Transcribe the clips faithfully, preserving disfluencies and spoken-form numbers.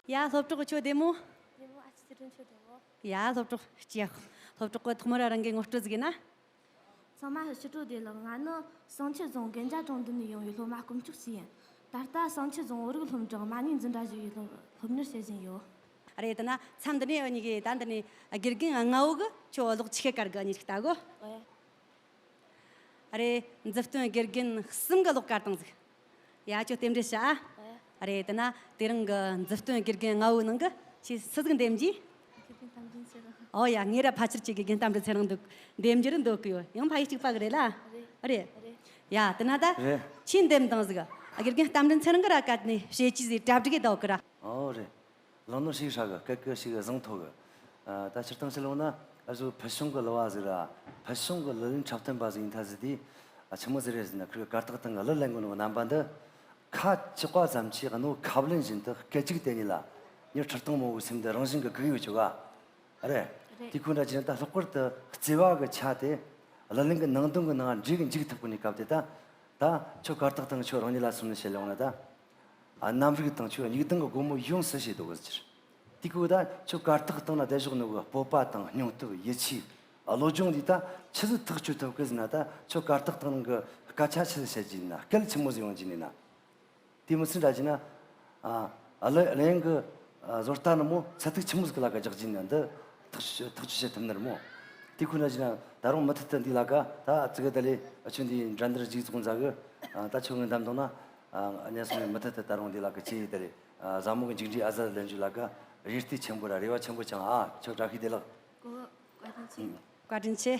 ཡ། སློབ་གྲོགས་ཁྱོད་བདེ་མོ། བདེ་མོ། ཨ་ཅེ་ཚེ་རིང་ཁྱོད་བདེ་མོ། ཡ། སློབ་གྲོགས་ཅི་ཡ། སློབ་གྲོགས་གི་ཐོག་མར་རང་གི་ངོ་སྤྲོད་ཟིག་ཡིན་ན། ཚང་མ་ཕྱི་དྲོ་བདེ་ལེགས། ང་ནི་བསང་ཆུ་རྫོང་གན་ཇ་གྲོང་རྡལ་ནས་ཡོང་བའི་སློབ་མ་དཀོན་མཆོག་ཅིག་ཡིན། ད་ལྟ་བསང་ཆུ་རྫོང་བོད་རིགས་སློབ་འབྲིང་མ་ནིང་འཛིན་གྲྭ་བཞི་བའི་སློབ་སློབ་གཉེར་བྱེད་བཞིན་ཡོད། རེད། དེ་ན་མཚམས་འདི་ནས་འུ་གཉིས་ཀྱིས་ད་འདི་ནས་དགེ་རྒན་ལྔ་བོ་གི་ཁྱོད་ཀློག་ཆི་བཤད་གར་གི་འུ་གཉིས་ཀྱིས་ལྟ་གོ། ཨེ། རེད། མཛུབ་སྟོན་དགེ་རྒན་གསུམ་གི་ཀློག་གར་སྟངས་ཟིག་ཡ། ཁྱོད་རྟེན་འབྲེལ་ཞུ་ཨ། ཨེ། རེད། དེ་ན་དེ་རིང་གི་མཛུབ་སྟོན་དགེ་རྒན་ལྔ་བོའི་ནང་གི་ཁྱོས་སུ་ཟིག་འདེམས་རྒྱུས། དགེ་རྒན་རྟ་མགྲིན་ཚེ་རིང་། ཨོ་ཡ། ངས་ར་ཕལ་ཆེར་ཁྱོས་དགེ་རྒན་རྟ་མགྲིན་ཚེ་རིང་འདུག་འདེམས་རྒྱུ་རེད་འདོད་གི་ཡོད། ཡང་ཕ་ཡུལ་གཅིག་པ་གི་རེད་ལ། རེད། རེད། ཡ། དེ་ན་ད་རེད། ཁྱོས་འདེམས་དང་ཟིག་དགེ་རྒན་རྟ་མགྲིན་ཚེ་རིང་གི་ར་ག་ནས་བཤད་རྒྱུས་ཟིག་གྲ་སྒྲིག་གི་འདུག་གི་ར། ཨོ་རེད། ལག་ནོར་ཞིག་ཧྲ་གི། སྐད་ཀི་ཞིག་བཟང་ཐོ་གི། ཨ། ད་སྤྱིར་བཏང་ཞིག་ལོག་ན་ཨ་ཟུ་ཕུལ་བྱུང་གི་གླུ་བ་ཟིག་ར་ཕུལ་བྱུང་གི་གླུ་ལེན་འཁྲབ་སྟོན་པ་ཟིག་ཡིན་ཐལ་ཟིག་དེ། ཨ། ཆི་མོ་ཟིག་རེད་ཟེར་ན། ཁིར་གར་སྟེགས་སྟེང་གི་གླུ་ལེན་གོ་ནོ་རྣམ་པ་འདི་ཁ་ཆག་པ་ཙམ་གྱིས་གནོད་ཁ་བླུན་བཞིན་དུ་སྐད་ཅིག་དེ་ཉིད་ལ་མྱི་ཁྲི་སྟོང་མང་བོའི་སེམས་འདི་རང་བཞིན་གྱིས་སྒུག་ཡོད་ཆོག་ག། རེད། རེད། དེ་ཁོ་འདྲ་ཅིག་ན་ད་ལྷག་པར་དུ་བརྩེ་བ་གི་ཆ་དེ་གླུ་ལེན་གི་ནང་དོན་གི་ནང་འདྲེས་གི་འཇུག་ཐུབ་གོ་ནི་སྐབས་དེ། ད་ད་ཁྱོད་གར་སྟེགས་སྟེང་ཁྱོད་རང་ཉིད་ལ་སོང་ནས་བཤད་ཡོང་ན་ད། ཨ། རྣམ་རིག་དང་ཁྱོད་སྙིགས་ལྡན་གྱི་སྒོ་མོ་ཡོངས་སུ་ཕྱེ་འདུག་གི་ཟེར། དེ་ཁོ་ད་ཁྱོད་གར་སྟེགས་སྟེང་ན་བསྡད་བཞག་ནོ་གི་སྤོབས་པ་དང་སྙིང་སྟོབས། ཡིད་ཆེས། བློ་སྦྱོང་འདི་ད་ཆི་ཟིག་ཐག་གཅོད་ཐུབ་གི་ཟེར་ན། ད་ཁྱོད་གར་སྟེགས་སྟེང་གི་སྐད་ཆ་ཆི་ཟིག་བཤད་རྒྱུ་ཡིན་ན། སྐད་ཆི་མོ་ཟིག་ཡོང་རྒྱུ་ཡིན་ན། དེ་མི་སྲིད་འདྲ་ཅིག་ན། ཨ། གླུ་ལེན་གི། ཨ། བཟོ་ལྟ་ནི་མོ་ཚད་ཐིག་ཆི་མོ་ཟིག་གི་ལ་ཀ་རྒྱག་རྒྱུ་ཡིན་ན། འདི་ཐག་གཅོད་ཐག་གཅོད་བྱེད་ཐུབ་ནི་རེད་མོ། དེ་ཁོ་འདྲ་ཅིག་ན་ད་རུང་མུ་མཐུད་དུ་འདི་ལ་ཀ་ད་ཙི་གི་ད་ལེ་ཨ་ཆུ་འདི་འགྲན་བསྡུར་རྗེས་ཚོགས་མཛད་གི། ཨ། ད་ཁྱོད་ངའི་འདམ་དང་ན། ཨ། གཉེན་སོང་ནས་མུ་མཐུད་དུ་ད་རུང་འདི་ལ་ཀ་ཆེ་ཡི་ད་རེད། ཨ། བཟང་མོ་གི་མཇུག་འབྲས་ཨ་ཟ་ལེན་རྒྱུ་ལ་ཀ་རེ་ལྟོས་ཆེན་པོ་ར་རེ་བ་ཆེན་པོ་བཅངས་ཨ། ཁྱོད་བཀྲ་ཤིས་བདེ་ལེགས། གོ་བཀའ་དྲིན་ཆེ། ཨུ། བཀའ་དྲིན་ཆེ།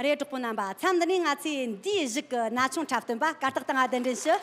རེད། གྲོགས་པོ་རྣམ་པ། མཚམས་འདི་ནས་ང་ཚོས་འདིའི་གཞུག་གི་ན་ཆུང་འཁྲབ་སྟོན་པ་གར་སྟེགས་སྟེང་ང་གདན་འདྲེན་ཞུ།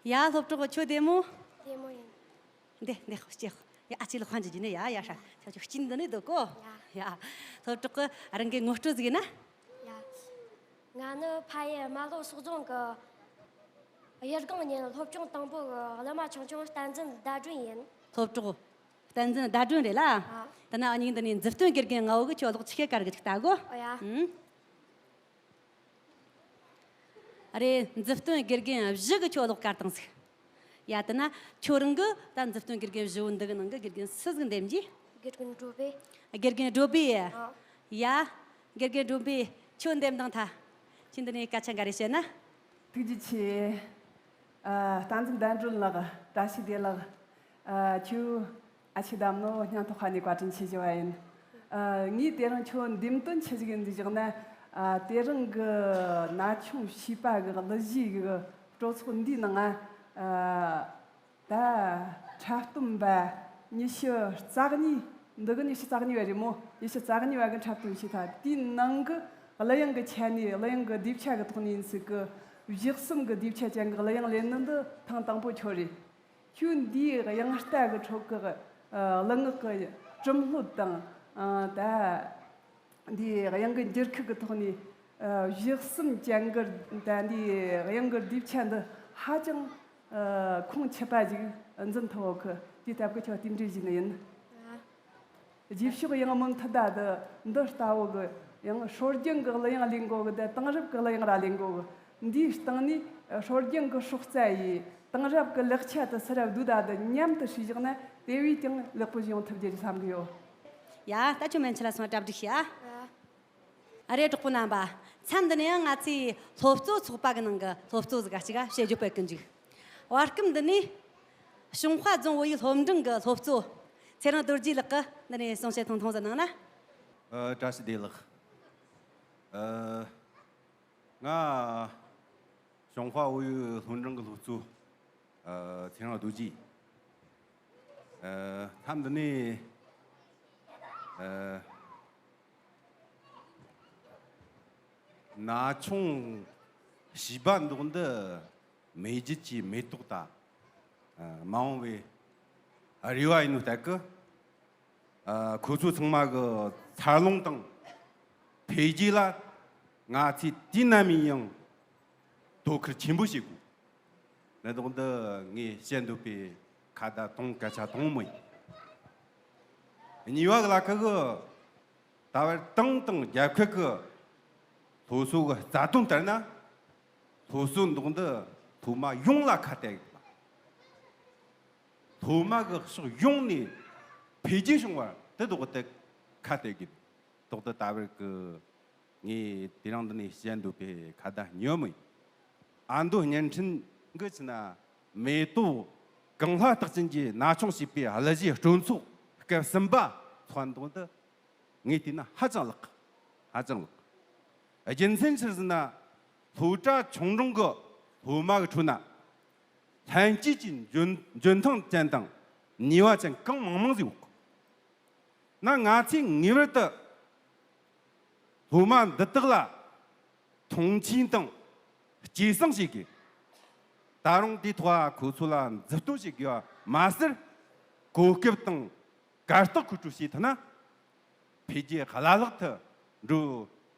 ཡ། སློབ་གྲོགས་ཁྱོད་བདེ་མོ། བདེ་མོ་ཡིན། འདི་འདི་ཁོ་སྐྱེ། ཡ། ཨ་ཅེ་ལགས་ཁང་ཅི་ཇི་ནས། ཡ་ཡ་ཧྲ། ཁྱོད་ཁྱོད་སྐྱིན་འདི་ནས་འདུག་གོ། ཡ། ཡ། སློབ་གྲོགས་ཀྱི་རང་གི་ངོ་སྤྲོད་ཟིག་ཡིན་ན། ཡ། ང་ནི་ཕ་ཡུལ་རྨ་ལྷོ་སོག་རྫོང་གི་ཡུལ་སྒང་ཉིན་སློབ་ཆུང་དང་པོ་གི་གླུ་མ་ཆུང་ཆུང་བསྟན་འཛིན་ཟླ་སྒྲོན་ཡིན། སློབ་གྲོགས་བསྟན་འཛིན་ཟླ་སྒྲོན་རེད་ལ། ཨ། དེ་ན་ཨ་ཉིན་འདི་ནས་མཛུབ་སྟོན་དགེ་རྒན་ང་བོ་གི་ཁྱོད་ཀློག་ཆི་ཁེ་གར་གི་ཅིག་ལྟ་གོ། ཨོ་ཡ། ཨུམ། རེད། མཛུབ་སྟོན་དགེ་རྒན་བཞི་གི་ཁྱོད་ཀློག་གར་བཏང་ཟིག། ཡ། དེ་ན་ཁྱོད་རང་གི་ད་མཛུབ་སྟོན་དགེ་རྒན་བཞི་བོ་འདི་གི་ནང་གི་དགེ་རྒན་སུ་ཟིག་འདེམས་རྒྱུ། དགེ་རྒན་སྒྲོལ་བེ། དགེ་རྒན་སྒྲོལ་བེ། ཨ། ཡ། དགེ་རྒན་སྒྲོལ་བེ། ཁྱོད་འདེམས་དང་ཐ། ཁྱོད་འདི་ནས་སྐད་ཆ་འགའ་རེ་བཤད་ན། ཐུགས་རྗེ་ཆེ། ཨ། བསྟན་འཛིན་ཟླ་སྒྲོན་ལགས། བཀྲ་ཤིས་བདེ་ལེགས། ཨ། ཁྱོད། ཨ་ཆེ་དམ་ནོ་སྙིང་ཐག་པ་ནས་བཀའ་དྲིན་ཆེ་ཞུ་བ་ཡིན། ཨ། ངས་དེ་རིང་ཁྱོད་འདེམས་དོན་ཆི་ཟིག་ཡིན་ཟིག་བཞག་ན། ཨ། དེ་རིང་གི་ན་ཆུང་བྱིས་པ་གི་གླུ་གཞས་གི་སྤྲོ་ཚོགས་འདིའི་ནང་ང་། ཨ། ད་འཁྲབ་སྟོན་པ་ཉི་ཤུ་རྩ་གཉིས། འདི་གི་ཉི་ཤུ་རྩ་གཉིས་པ་རེད་མོ། ཉི་ཤུ་རྩ་གཉིས་པ་གི་འཁྲབ་སྟོན་བྱས་ཐལ། དེའི་ནང་གི་གླུ་དབྱངས་གི་ཆ་ནས། གླུ་དབྱངས་གི་སྡེབ་ཆ་གི་ཐོག་ནས་ཡིན་ཟིག་གི། གཞི་གསུམ་གི་སྡེབ་ཆ་ཅན་གི་གླུ་དབྱངས་ལེན་ནི་འདི་ཐེངས་དང་པོ་ཁྱོད་རེད། ཁྱོད་འདིའི་དབྱངས་རྟ་གི་ཁྲོད་ཀྱི་གླུ་ངག་གི་གྲུབ་སློབ་དང་། ཨ། ད་འདིའི་དབྱངས་ཀྱི་འགྱུར་ཁུག་གི་ཐོག་ནས། ཨ། གཞི་གསུམ་ཅན་གྱི་ད་འདིའི་དབྱངས་ཀྱི་སྡེབ་ཆ་འདི་ཧ་ཅང་། ཨ། ཁུངས་ཆུད་པ་ཞིག་འཛིན་ཐུབ་ཡོད་གི། དེའི་སྟབས་ཀྱིས་ཁྱོད་རྟེན་འབྲེལ་ཞུས་ནི་ཡིན། རྗེས་ཕྱོགས་ཡང་མུ་མཐུད་ད་འདི་འདི་ལྟ་བུ་གི་ཡང་སྲོལ་རྒྱུན་གྱི་གླུ་དབྱངས་ལེན་དགོས་གི། ད་དེང་རབས་ཀྱི་གླུ་དབྱངས་ར་ལེན་དགོས་གི། འདིའི་སྟེང་ནས་སྲོལ་རྒྱུན་གྱི་སྲོག་རྩ་ཡིས་དེང་རབས་ཀྱི་ལེགས་ཆ་དེ་སུ་ར་བསྡུས་ད་འདི་མཉམ་དུ་བསྲེས་བཞག་ན་དེ་བས་ཀྱང་ལེགས་པོ་ཞིག་ཡོང་ཐུབ་རྒྱུ་རེད་བསམ་གི་ཡོད། ཡ། ད་ཁྱོད་མན་ཆད་ལ་སོང་། གྲ་སྒྲིག་བྱས་ཨ། ཨ་རེ། གྲོགས་པོ་རྣམ་པ། མཚམས་འདི་ནས་ཡང་ང་ཚོའི་སློབ་གཙོ་ཚོགས་པ་གི་ནང་གི་སློབ་གཙོ་ཟིག་ག་ཅིག་ག་བཤད་རྒྱུ་བོད་ཀྱི་འཇུག། བར་སྐབས་འདི་ནས་ཞུན་ཧྭ་རྫོང་བོད་ཡིག་སློབ་འབྲིང་གི་སློབ་གཙོ་ཚེ་རིང་རྡོ་རྗེ་ལགས་ཀྱིས་འདི་ནས་གསུང་བཤད་ཐུང་ཐུང་ཟིག་གནང་ན། ཨ། བཀྲ་ཤིས་བདེ་ལེགས། ཨ། ང་ཞུན་ཧྭ་བོད་ཡིག་སློབ་འབྲིང་གི་སློབ་གཙོ། ཨ། ཚེ་རིང་རྡོ་རྗེ། ཨ། མཚམས་འདི་ནས། ཨ། ན་ཆུང་བྱིས་པ་འདུག་འདི་མེས་རྒྱལ་གྱི་མེ་ཏོག་དང་། ཨ། མ་འོངས་པའི་རེ་བ་ཡིན་ནོ་ལྟར་གི། ཨ། ཁོ་ཚོ་ཚང་མ་གི་འཚར་ལོངས་དང་འཕེལ་རྒྱས་ལ་ང་ཚོས་དུས་ནམ་ཡིན་ཡང་དོ་ཁུར་ཆེན་པོ་བྱེད་དགོས། ལས་དོགས་འདི་ངས་བཤད་འདོད་པའི་ཁ་བརྡ་དང་སྐད་ཆ་དང་པོ་ཡིན། གཉིས་པ་གི་ལ་ཁ་གི། ད་བར་ཏང་དང་རྒྱལ་ཁབ་ཀྱི་སློབ་གསོ་གི་རྩ་དོན་ལྟར་ན། སློབ་གསོ་འདུག་འདི་སློབ་མ་ཡོངས་ལ་ཁ་གཏད་དགོས་པ། སློབ་མ་གི་ཕྱོགས་ཡོངས་ནས་འཕེལ་རྒྱས་བྱུང་བར་དེ་འདུག་དེ་ཁ་གཏད་དགོས། འདུག་འདི་ད་བར་གི་ངས་དེ་རིང་འདི་ནས་བཤད་འདོད་པའི་ཁ་བརྡ་གཉིས་པ་ཡིན། ཨ་མདོ་བརྙན་འཕྲིན་གི་ཆི་ན་མེ་ཏོག་གངས་ལྷ་རྟགས་ཅན་གྱི་ན་ཆུང་བྱིས་པའི་གླུ་གཞས་སྤྲོ་ཚོགས་སྐབས་གསུམ་པ་ཚོགས་འདུ་འདི་ངས་བལྟས་ན་ཧ་ཅང་ལེགས། ཧ་ཅང་ལེགས། རྒྱུ་མཚན་ཆི་ཟེར་ན། སློབ་གྲྭ་ཆུང་འབྲིང་གི་སློབ་མ་གི་ཁྲོད་ན་ལྷན་སྐྱེས་ཀྱི་འཇོན་འཇོན་ཐང་ཅན་དང་ནུས་པ་ཅན་གང་མང་མང་ཟིག་ཡོད། ན་ང་ཚོས་ངེས་པར་དུ་སློབ་མ་འདི་དག་ལ་མཐོང་ཆེན་དང་གཅེས་སེམས་བྱེད་དགོས། ད་རུང་དེའི་ཐོག་ཁོ་ཚོ་ལ་མཛུབ་སྟོན་བྱེད་དགོས་པ་མ་ཟད། གོ་སྐབས་དང་གར་སྟེགས་མཁོ་སྤྲོད་བྱས་ཐུབ་ན། འཕེལ་རྒྱས་བླ་ལྷག་ཏུ་འགྲོ་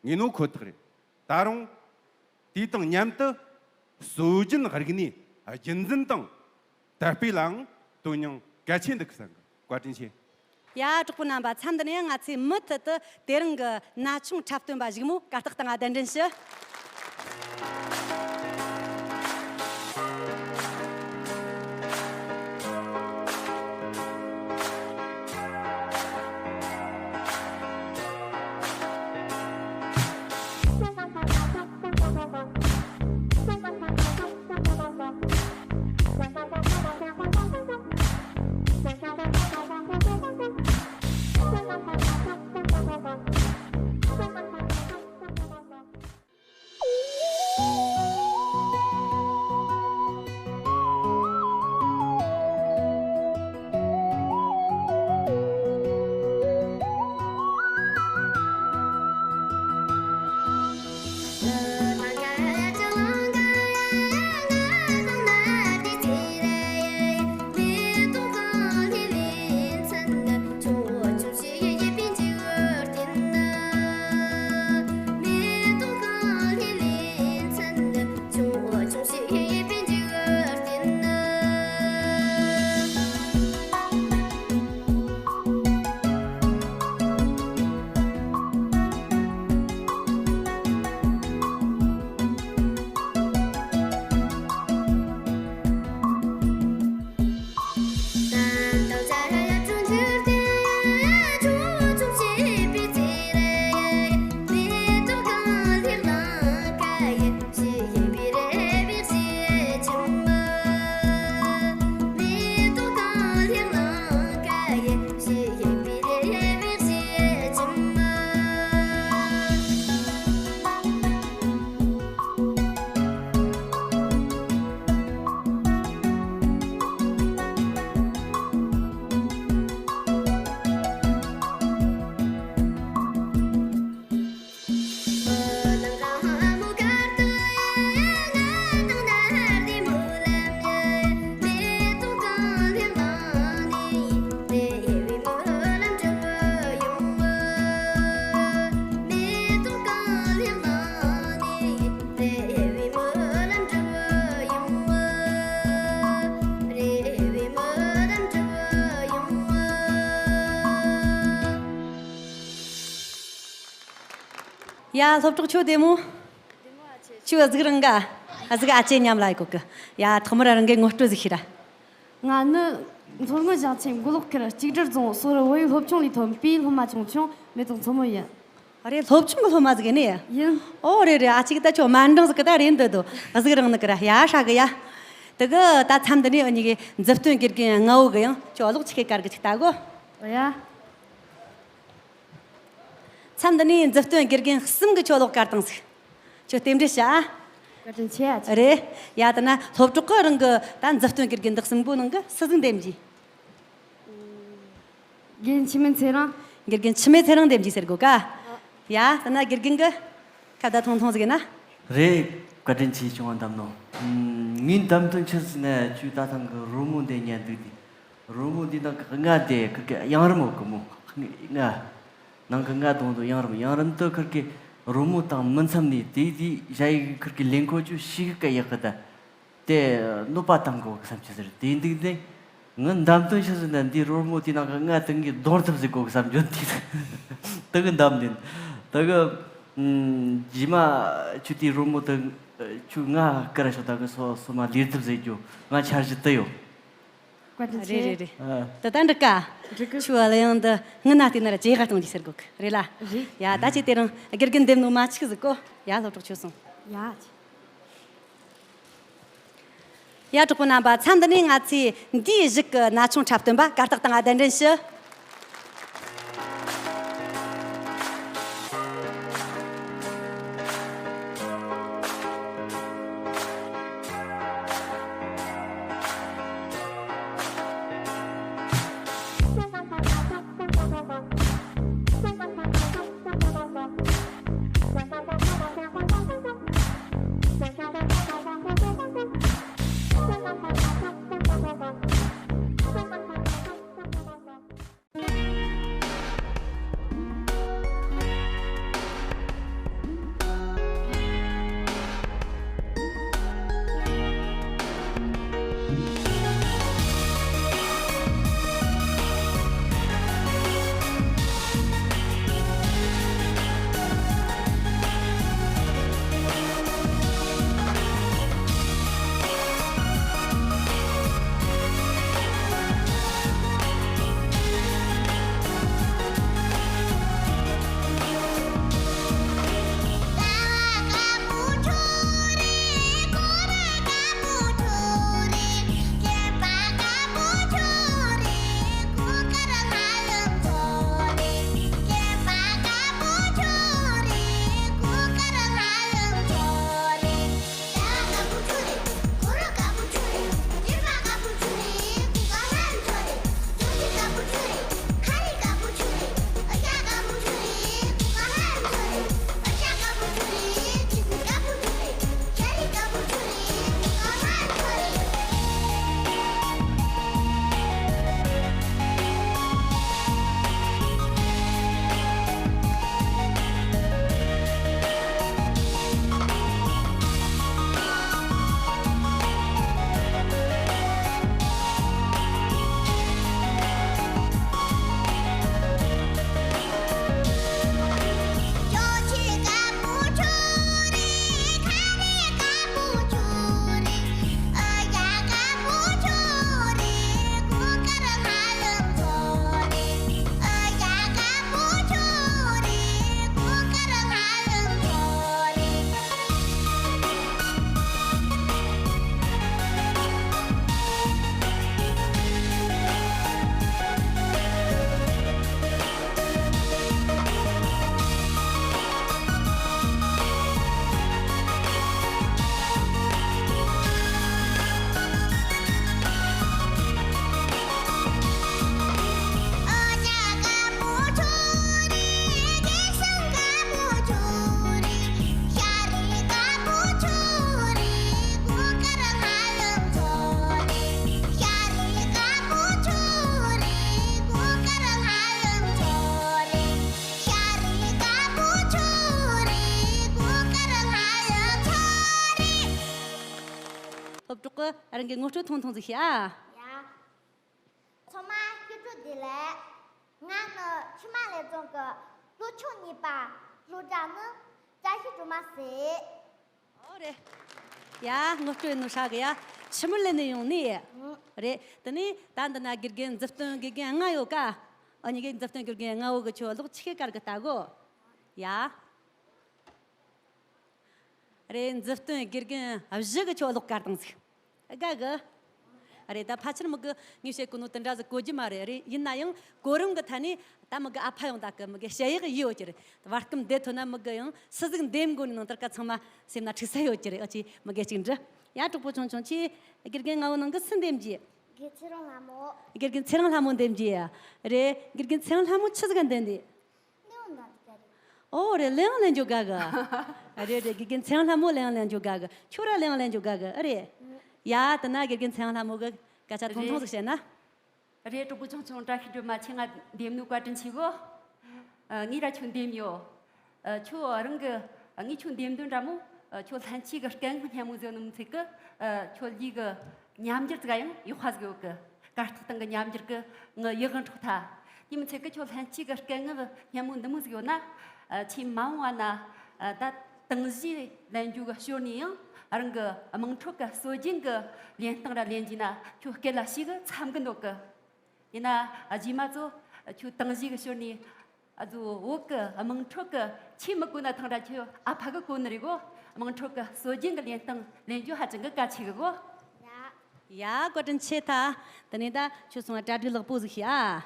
ངེས་ནོ་ཁོ་ཐག་རེད། ད་རུང་དེ་དང་མཉམ་དུ་སྲོལ་རྒྱུན་རིག་གནས་རྒྱུན་འཛིན་དང་དར་སྤེལ་ལའང་དོན་སྙིང་གལ་ཆེན་འདུག་བསམ་གི། བཀའ་དྲིན་ཆེ། ཡ། གྲོགས་པོ་རྣམ་པ། མཚམས་འདི་ནས་ཡང་ང་ཚོས་མུ་མཐུད་དུ་དེ་རིང་གི་ན་ཆུང་འཁྲབ་སྟོན་པ་གཞུག་མོ་གར་སྟེགས་སྟེང་ང་གདན་འདྲེན་ཞུ། ཡ། སློབ་གྲོགས་ཁྱོད་བདེ་མོ། ཁྱོད་གཟུགས་རིང་ག་གཟུགས་ཨ་ཅེ་མཉམ་ལ་ཡི་གོ་གི། ཡ། ཐོག་མར་རང་གི་ངོ་སྤྲོད་ཟིག་ཤེས་ར། ང་ནི་མཚོ་སྔོན་ཞིང་ཆེན་མགོ་ལོག་ཁུལ་གཅིག་སྒྲིལ་རྫོང་སོ་རི་བོད་ཡིག་སློབ་ཆུང་ལས་ཐོན་པའི་སློབ་མ་ཆུང་ཆུང་མེ་ཏོག་མཚོ་མོ་ཡིན། ཨ་རེ། སློབ་ཆུང་གི་སློབ་མ་ཟིག་ཡིན་ནི། ཡིན། ཨོ་རེད་རེད། ཨ་ཅིག་ད་ཁྱོད་དམའ་འབྲིང་ཟིག་གི་ད་རེད་འདོད་དོ། གཟུགས་རིང་ནི་གི་ར། ཡ། ཧྲ་གི་ཡ། དེ་གི་ད་མཚམས་འདི་ནས་འུ་གཉིས་ཀྱི་མཛུབ་སྟོན་དགེ་རྒན་ལྔ་བོ་གི་ཡང་ཁྱོད་གློག་ཆི་གེ་དཀར་གི་ཅིག་ལྟ་གོ། ཡ། མཚམས་འདི་ནས་མཛུབ་སྟོན་དགེ་རྒན་གསུམ་གི་ཁྱོད་གློག་དཀར་བཏང་ཟིག། ཁྱོད་རྟེན་འབྲེལ་བྱ། བཀའ་དྲིན་ཆེ་ཨ་ཅེ། རེད། ཡ། དེ་ན་སློབ་གྲོགས་གི་རང་གི་ད་མཛུབ་སྟོན་དགེ་རྒན་འདི་གསུམ་པོ་ནང་གི་སུ་ཟིག་འདེམས་རྒྱུ། དགེ་རྒན་འཆི་མེད་ཚེ་རིང་། དགེ་རྒན་འཆི་མེད་ཚེ་རིང་འདེམས་རྒྱུ་ཟེར་གོ་ཀ། ཡ། དེ་ན་དགེ་རྒན་གི་ཁ་བརྡ་ཐུང་ཐུང་ཟིག་ཡིན་ན། རེད། བཀའ་དྲིན་ཆེ། བྱུང་བ་འདམ་ནོ། ངའི་འདམ་དོན་ཆི་ཟིག་ན་ཁྱོད་ད་ཐེངས་གི་རོལ་མོ་འདི་ཉན་འདུག་དེ། རོལ་མོ་འདི་ནང་གི་རྔ་དེ་ཁིར་གི་གཡང་རུམ་འོག་གི་མོ། རྔ། ནང་གི་རྔ་དུང་དུ་གཡང་རུམ། གཡང་རུམ་དུ་ཁིར་གི་རོལ་མོ་དང་མི་འཚམ་ནས་དེ་དེ་ཞ་ཡི་ཁིར་གི་ལེན་ཁོ་ཆུ་ཤི་གི་ཡག་གི་ད། དེ་གནོད་པ་བཏང་གོ་གི་བསམ་གྱི་ཟེར། དེ་འདུག་དེ། ངི་འདམ་དོན་ཆི་ཟེར་ན་འདི་རོལ་མོ་དེ་ནང་གི་རྔ་དེ་ངས་རྡུང་ཐུབ་ཟེར་གོ་གི་བསམ་གྱི་འདུག་དེ་གི་འདམ་དེ། དེ་གི་རྗེས་མ་ཁྱོད་དེ་རོལ་མོ་དེ་ཁྱོད་རྔ་ཀི་ར་ཤོག་ད་གི་སོ་སོ་མ་ལས་ཐུབ་ཟེར་རྒྱུ་ང་འཆར་གཞི་དེ་ཡོད། བཀའ་དྲིན་ཆེ། རེད་རེད་རེད། ཨ། དེ་ད་འགྲིག་ག་འགྲིག་གི། ཁྱོད་གླུ་དབྱངས་འདི་ངི་ན་བལྟས་ན་ར་ཇེ་དགའ་གཏོང་རྒྱུ་ཟེར་གོ་གི་རེད་ལ། རེད། ཡ། ད་ཅི་དེ་རིང་དགེ་རྒན་འདེམས་ནོ་མ་ཆིག་ཟིག་གོ། ཡ། སློབ་གྲོགས་ཁྱོད་སོང་། ཡ། ཡ། གྲོགས་པོ་རྣམ་པ། མཚམས་འདི་ནས་ང་ཚོས་འདིའི་གཞུག་གི་ན་ཆུང་འཁྲབ་སྟོན་པ་གར་སྟེགས་སྟེང་ང་གདན་འདྲེན་ཞུ། སློབ་གྲོགས་ཀྱིས་རང་གི་ངོ་སྤྲོད་ཐུང་ཐུང་ཟིག་བྱེད་ཨ། ཡ། ཚང་མ་སྐྱིད་སྡུག་བདེ་ལེགས། ང་ནི་ཆུ་དམར་ལེབ་རྫོང་གི་སློབ་ཆུང་གཉིས་པ། སློབ་གྲྭ་ནི་ བཀྲ་ཤིས་སྒྲོལ་མ་ཟེར། ཨོ་རེད། ཡ་ངོ་སྤྲོད་ནོ་ཧྲ་གི་ཡ། ཕྱི་མི་ལེན་ནས་ཡོང་ནི། ཨང་། རེད། དེ་ནས་ད་འདི་ན་དགེ་རྒན་མཛུབ་སྟོན་དགེ་རྒན་ལྔ་ཡོད་ཀ། ཨ་ནི་གི་མཛུབ་སྟོན་དགེ་རྒན་ལྔ་བོ་གི་ཁྱོད་ཀློག་ཆི་གེ་དཀར་གི་ལྟ་གོ། ཡ། རེད། མཛུབ་སྟོན་དགེ་རྒན་བཞི་གི་ཁྱོད་ཀློག་དཀར་དང་ཟིག། དགའ་གི། རེད། ད་ཕལ་ཆེར་མི་གི་ངས་བཤད་གོ་ནོ་དེ་འདྲ་ཟིག་གོ་རྒྱུ་མ་རེད། རེད། ཡིན་ན་ཡང་གོ་རིམ་གི་ཐད་ནས་ད་མི་གི་ཨ་ཕ་ཡང་ད་གི་མི་གི་བཤད་ཡག་ཡིད་ཡོད་ཀྱི་རེད། བར་སྐབས་འདི་ཐོན་ན་མི་གི་ཡང་སུ་ཟིག་འདེམས་དགོས་ནི་ནང་དེར་ཀ་ཚང་མ་སེམས་ན་འཁྲུག་ས་ཡོད་ཀྱི་རེད། ཨ་ཅེ་མི་གི་གཅིག་འདྲི། ཡ་གྲོགས་པོ་ཆུང་ཆུང་ཁྱེད་དགེ་རྒན་ལྔ་བོ་ནང་གི་སུ་འདེམས་རྒྱུ། དགེ་ཚེ་རིང་ལྷ་མོ། དགེ་རྒན་ཚེ་རིང་ལྷ་མོ་འདེམས་རྒྱུ་ཡ། རེད། དགེ་རྒན་ཚེ་རིང་ལྷ་མོ་ཆི་ཟིག་ག་འདེམས་འདི། ལེའང་འདང་དུ་ག་རེད། ཨོ་རེད། ལེའང་ལེན་རྒྱུ་དགའ་གི། རེད་རེད། དགེ་རྒན་ཚེ་རིང་ལྷ་མོ་ལེའང་ལེན་རྒྱུ་དགའ་གི། ཁྱོད་ར་ལེའང་ལེན་རྒྱུ་དགའ་གི། ཨ་རེད། ཡ་དེ་ན་དགེ་རྒན་ཚེ་རིང་ལྷ་མོ་གི་སྐད་ཆ་ཐུང་ཐུང་ཟིག་བཤད་ན། རེད། གྲོགས་པོ་ཆུང་ཆུང་བཀྲ་ཤིས་སྒྲོལ་མ་ཁྱེད་ང་འདེམས་ནོ་བཀའ་དྲིན་ཆེ་གོ། ཨ། ངས་ར་ཁྱོད་འདེམས་ཡོད། ཨ། ཁྱོད་རང་གི། ཨ། ངས་ཁྱོད་འདེམས་དོན་འདྲ་མོ། ཨ། ཁྱོད་ལྷན་སྐྱེས་ཀྱི་སྐད་ངག་སྙན་མོ་ཟེར་ནོ་མི་ཚད་གི། ཨ། ཁྱོད་ལུས་ཀྱི་ཉམས་འགྱུར་ཙིག་ཡང་ཡག་པ་ཟིག་ཡོད་གི། གར་སྟེགས་སྟེང་གི་ཉམས་འགྱུར་གི་ངའི་ཡིད་དབང་འཕྲོག་ཐལ། དེ་མི་ཚད་གི་ཁྱོད་ལྷན་སྐྱེས་ཀྱི་སྐད་ངག་སྙན་མོ་འདི་མོ་ཟིག་ཡོད་ན། ཨ། ཁྱེད་མ་འོངས་པ་ན། ཨ། ད་དང་གཞས་ལེན་རྒྱུ་གི་ཞོར་ནས་ཡང་རང་གི་དམངས་ཁྲོད་ཀྱི་སྲོལ་རྒྱུན་གྱི་ལེན་སྟངས་ར་ལེན་རྒྱུ་ན་ཁྱོད་སྐད་ལ་ཞེ་གི་འཚམ་གི་འདུག་གི། ཡིན་ན་རྗེས་མ་ཚོ་ཁྱོད་དང་གཞས་ཀྱི་ཞོར་ནས། ཨ། ཚོ་བོད་ཀྱི་དམངས་ཁྲོད་ཀྱི་ཆེས་མི་དགོས་ན་ཐང་ར་ཁྱོད་ཨ་ཕ་གི་གོ་ནི་རེད་གོ། དམངས་ཁྲོད་ཀྱི་སྲོལ་རྒྱུན་གྱི་ལེན་སྟངས་ལེན་རྒྱུ་ཧ་ཅང་གི་གལ་ཆེ་གི་གོ། ཡ། ཡ་བཀའ་དྲིན་ཆེ་ཐལ། དེ་ནས་ད་ཁྱོད་སོང་བ་གྲ་སྒྲིག་ལེགས་པོ་ཟིག་བྱས་ཨ།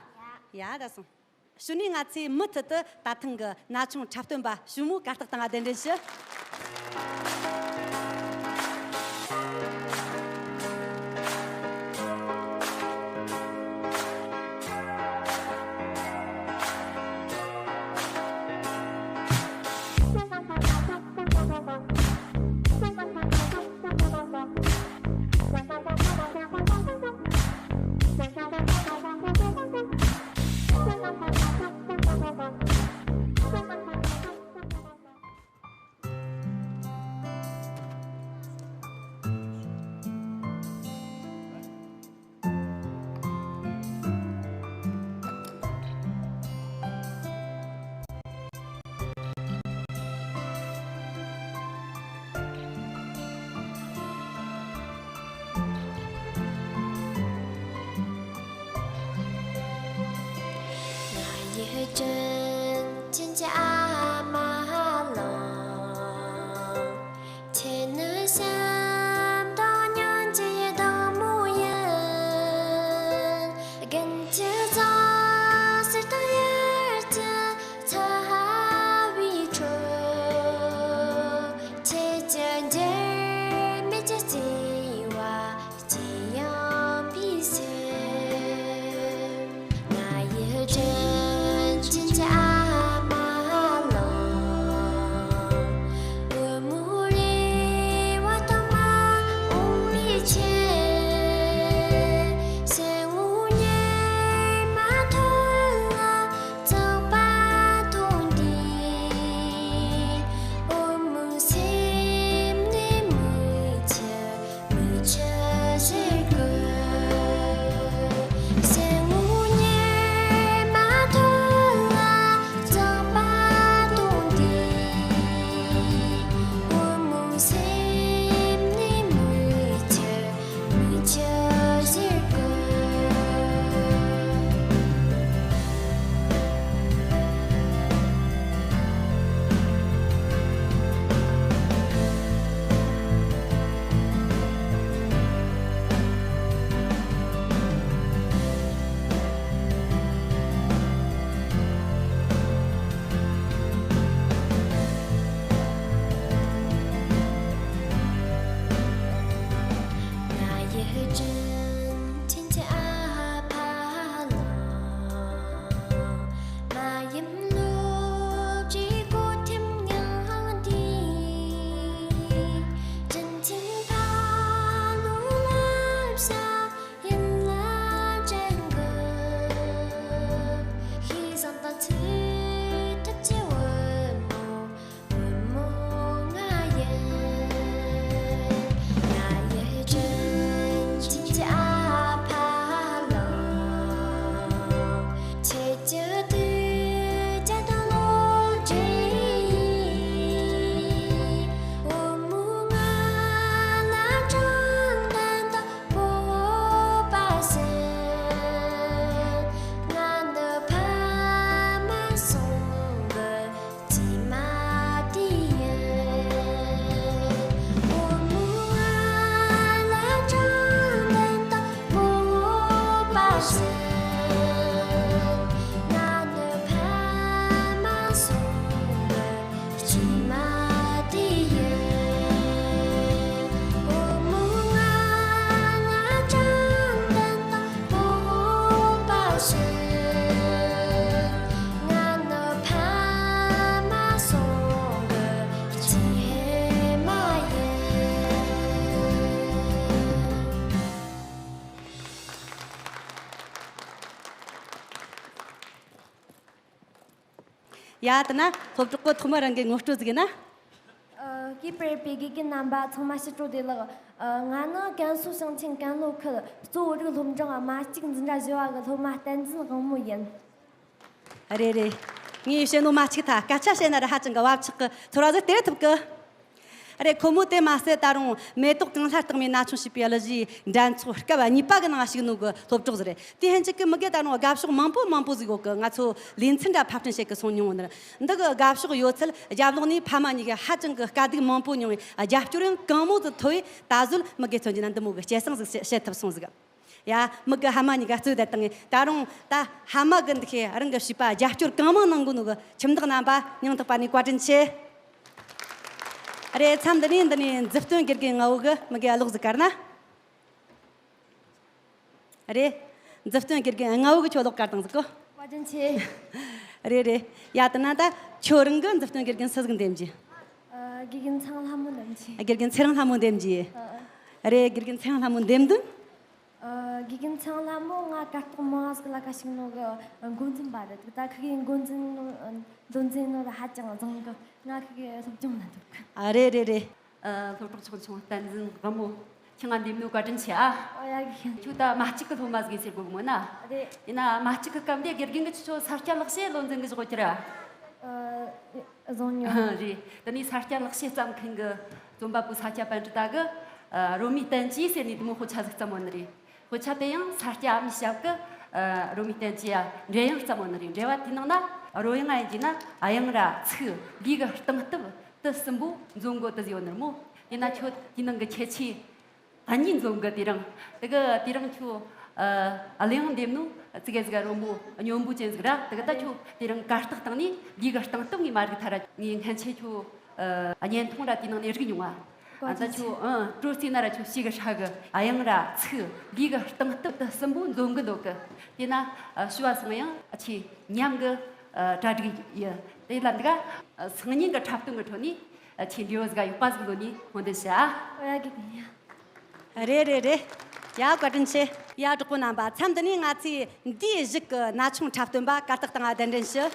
ཡ། ཡ་ད་སོང་། གཞུག་ནས་ང་ཚོས་མུ་མཐུད་དུ་ད་ཐེངས་ཀྱི་ན་ཆུང་འཁྲབ་སྟོན་པ་ཞུ་མོ་གར་སྟེགས་སྟེང་གདན་འདྲེན་ཞུ། ཡ་དེ་ན་སློབ་གྲོགས་གི་ཐོག་མ་རང་གི་ངོ་སྤྲོད་ཟིག་ཡིན་ན། ཨ། སྐུ་པར་པའི་དགེ་རྒན་རྣམ་པ་ཚང་མ་ཕྱི་དྲོ་བདེ་ལེགས། ཨ། ང་ནི་ཀན་སུའུ་ཞིང་ཆེན་ཀན་ལྷོ་ཁུལ་གཙོ་བོ་རིགས་སློབ་འབྲིང་དམའ་གཅིག་འཛིན་གྲྭ་བཞི་བ་གི་སློབ་མ་བསྟན་འཛིན་དབང་མོ་ཡིན། རེད་རེད། ངས་བཤད་ནོ་མ་གཅིག་ཐ་སྐད་ཆ་བཤད་ན་ར་ཧ་ཅང་གི་བབ་ཆགས་གི་ཚོར་བ་ཟིག་སྟེར་ཐུབ་གི། རེད། ཁོ་མོ་དེ་མ་ཟད་ད་རུང་མེ་ཏོག་གངས་ལྷ་རྟགས་མའི་ན་ཆུང་བྱིས་པའི་གླུ་གཞས་འགྲན་ཚོགས་སྐབས་གཉིས་པ་གི་ནང་ཞུགས་ནོ་གི་སློབ་གྲོགས་ཟིག་རེད། དེ་ཧན་ཅིག་གི་མི་གེ་ད་རུང་དགའ་ཕྱོགས་མང་པོ་མང་པོ་ཟིག་ཡོད་གི། ང་ཚོ་ལེ་ཚན་འདྲ་ཕབ་སྐྲུན་བྱེད་གི་སོང་མྱོང་ནི། འདི་གི་དགའ་ཕྱོགས་ཡོད་ཚད་རྒྱབ་ལོགས་ནས་ཕ་མ་གཉིས་ཀྱི་ཧ་ཅང་གི་དཀའ་སྡུག་མང་པོ་མྱོང་བའི་རྒྱབ་སྐྱོར་ཡང་གང་མོ་ཟིག་ཐོབ་བས། ད་གཟོད་མི་གེ་མཚོན་གྱི་ན་འདི་མོ་གི་སྐྱེད་སྲིང་ཟིག་བྱེད་ཐུབ་སོང་ཟིག། ཡ། མི་གི་ཕ་མ་གཉིས་ཀ་གཙོས་བསྡད་བཏང་ངས། ད་རུང་ད་ཕ་མ་གི་འདི་ཁའི་རང་གི་བྱིས་པ་རྒྱབ་སྐྱོར་གང་མང་གནང་གོ་ནོ་གི་ཁྱིམ་བདག་རྣམ་པ་སྙིང་ཐག་པ་ནས་བཀའ་དྲིན་ཆེ། རེད། མཚམས་འདི་ནས་འདི་ནས་མཛུབ་སྟོན་དགེ་རྒན་ལྔ་བོ་གི་མི་གི་གློག་ཟིག་དཀར་ན། རེད། མཛུབ་སྟོན་དགེ་རྒན་ལྔ་བོ་གི་ཁྱོད་གློག་དཀར་དང་ཟིག་གོ། བཀའ་དྲིན་ཆེ། རེད་རེད། ཡ་དེ་ན་ད་ཁྱོད་རང་གི་མཛུབ་སྟོན་དགེ་རྒན་སུ་ཟིག་འདེམས་རྒྱུ། ཨ། དགེ་རྒན་ཚེ་རིང་ལྷ་མོ་འདེམས་རྒྱུ། དགེ་རྒན་ཚེ་རིང་ལྷ་མོ་འདེམས་རྒྱུ། ཨ། རེད། དགེ་རྒན་ཚེ་རིང་ལྷ་མོ་འདེམས་དོན། ཨ། དགེ་རྒན་ཚེ་རིང་ལྷ་མོ་ང་གར་སྟེགས་མང་ཟིག་ལ་ཁ་ཞིག་ནོ་གི་འགོ་འཛིན་པ་རེད། ད་ཁི་གི་འགོ་འཛིན་ནོ་མདོ་འཛིན་ནོ་ལ་ཧ་ཅང་བཟང་གི། ང་ཁི་གི་སློབ་སྦྱོང་ལ་འདུག། ཨ། རེད་རེད་རེད། ཨ། སློབ་གྲོགས་ཆུང་ཆུང་བསྟན་འཛིན་དབང་མོ། ཁྱེད་ང་འདེམས་ནོ་བཀའ་དྲིན་ཆེ་ཨ། ཨོ་ཡ་གི། ཁྱོད་ད་མ་གཅིག་གི་སློབ་མ་ཟིག་ཟེར་གོ་གི་མོ་ན། རེད། ཡིན་ན་མ་གཅིག་གི་སྐབས་འདི་དགེ་རྒན་གི་ཁྱོད་ས་སྐྱ་ལག་ཤེས་བློ་འཛིན་གི་བཞག་གི་ར། ཨ། བཟང་ཉོ། རེད། དེ་ནས་ས་སྐྱ་ལག་ཤེས་བརྩམས་མཁན་གི་རྩོམ་པ་པོ་ས་སྐྱ་པཎྜི་ཏ་གི། ཨ། རོ་མའི་བསྟན་བཅོས་ཟེར་ནས་དེ་མོ་དཔེ་ཆ་ཟིག་བརྩམས་ཡོད་ནི་རེད། དཔེ་ཆ་དེ་ཡང་ས་སྐྱ་ཨ་མྱེས་ཞབས་ཀྱིས། ཨ། རོ་མའི་བསྟན་བཅོས་ཡ་འགྲེལ་དབྱངས་བརྩམས་ཡོད་ནི་རེད། འགྲེལ་བ་དེའི་ནང་ན་རོལ་དབྱངས་ཡིན་རྒྱུ་ན་དབྱངས་ར་ཚིག་ལུས་ཀྱི་སྟངས་སྟབས་དེ་གསུམ་པོ་འཛོམས་དགོས་དེ་ཟེར་ཡོད་ནི་རེད་མོ། དེ་ན་ཁྱོད་དེའི་ནང་གི་ཁྱད་ཆོས་གཉིས་འཛོམས་གི། དེ་རིང་དེ་གི་དེ་རིང་ཁྱོད། ཨ། གླུ་དབྱངས་འདེམས་ནོ་ཙི་གེ་ཟིག་རོལ་མོ་སྙོམས་པོ་ཅན་ཟིག་ར། དེ་གི་ད་ཁྱོད་དེ་རིང་གར་སྟེགས་སྟེང་ནས་ལུས་ཀྱི་སྟངས་སྟབས་ངས་མ་རིག་ཐལ་ར། ངས་སྔན་ཆད་ཁྱོད། ཨ། བརྙན་ཐུང་ར་དེའི་ནང་ནས་རིག་མྱོང་ང་། ཨ། ད་ཁྱོད། ཨ། དྲོ་རྩེ་ན་ར་ཁྱོད་ཞེ་གི་ཧྲ་གི། དབྱངས་ར་ཚིག་ལུས་ཀྱི་སྟངས་སྟབས་དེ་གསུམ་པོ་འཛོམས་གི་འདུག་གི། དེ་ན། ཨ། ཞུ་བ་སོང་ཡང་ཁྱེད་མཉམ་གི། ཨ། གྲ་སྒྲིག་ཡིན། དེ་ལ་འདི་ག། ཨ། སང་ཉིན་གི་འཁྲབ་སྟོན་གི་ཁྲོད་ནས། ཨ། ཁྱེད་འབྲས་བུ་ཟིག་ཡོད་པ་ཟིག་ལོ་ནས་སྨོན་འདུན་ཞུ་ཨ། ཨོ་ཡ་གི་གི་ཡ། རེད་རེད་རེད། ཡ་བཀའ་དྲིན་ཆེ། ཡ་གྲོགས་པོ་རྣམ་པ། མཚམས་འདི་ནས་ང་ཚོས་འདིའི་གཞུག་གི་ན་ཆུང་འཁྲབ་སྟོན་པ་གར་སྟེགས་སྟེང་ང་གདན་འདྲེན་ཞུ།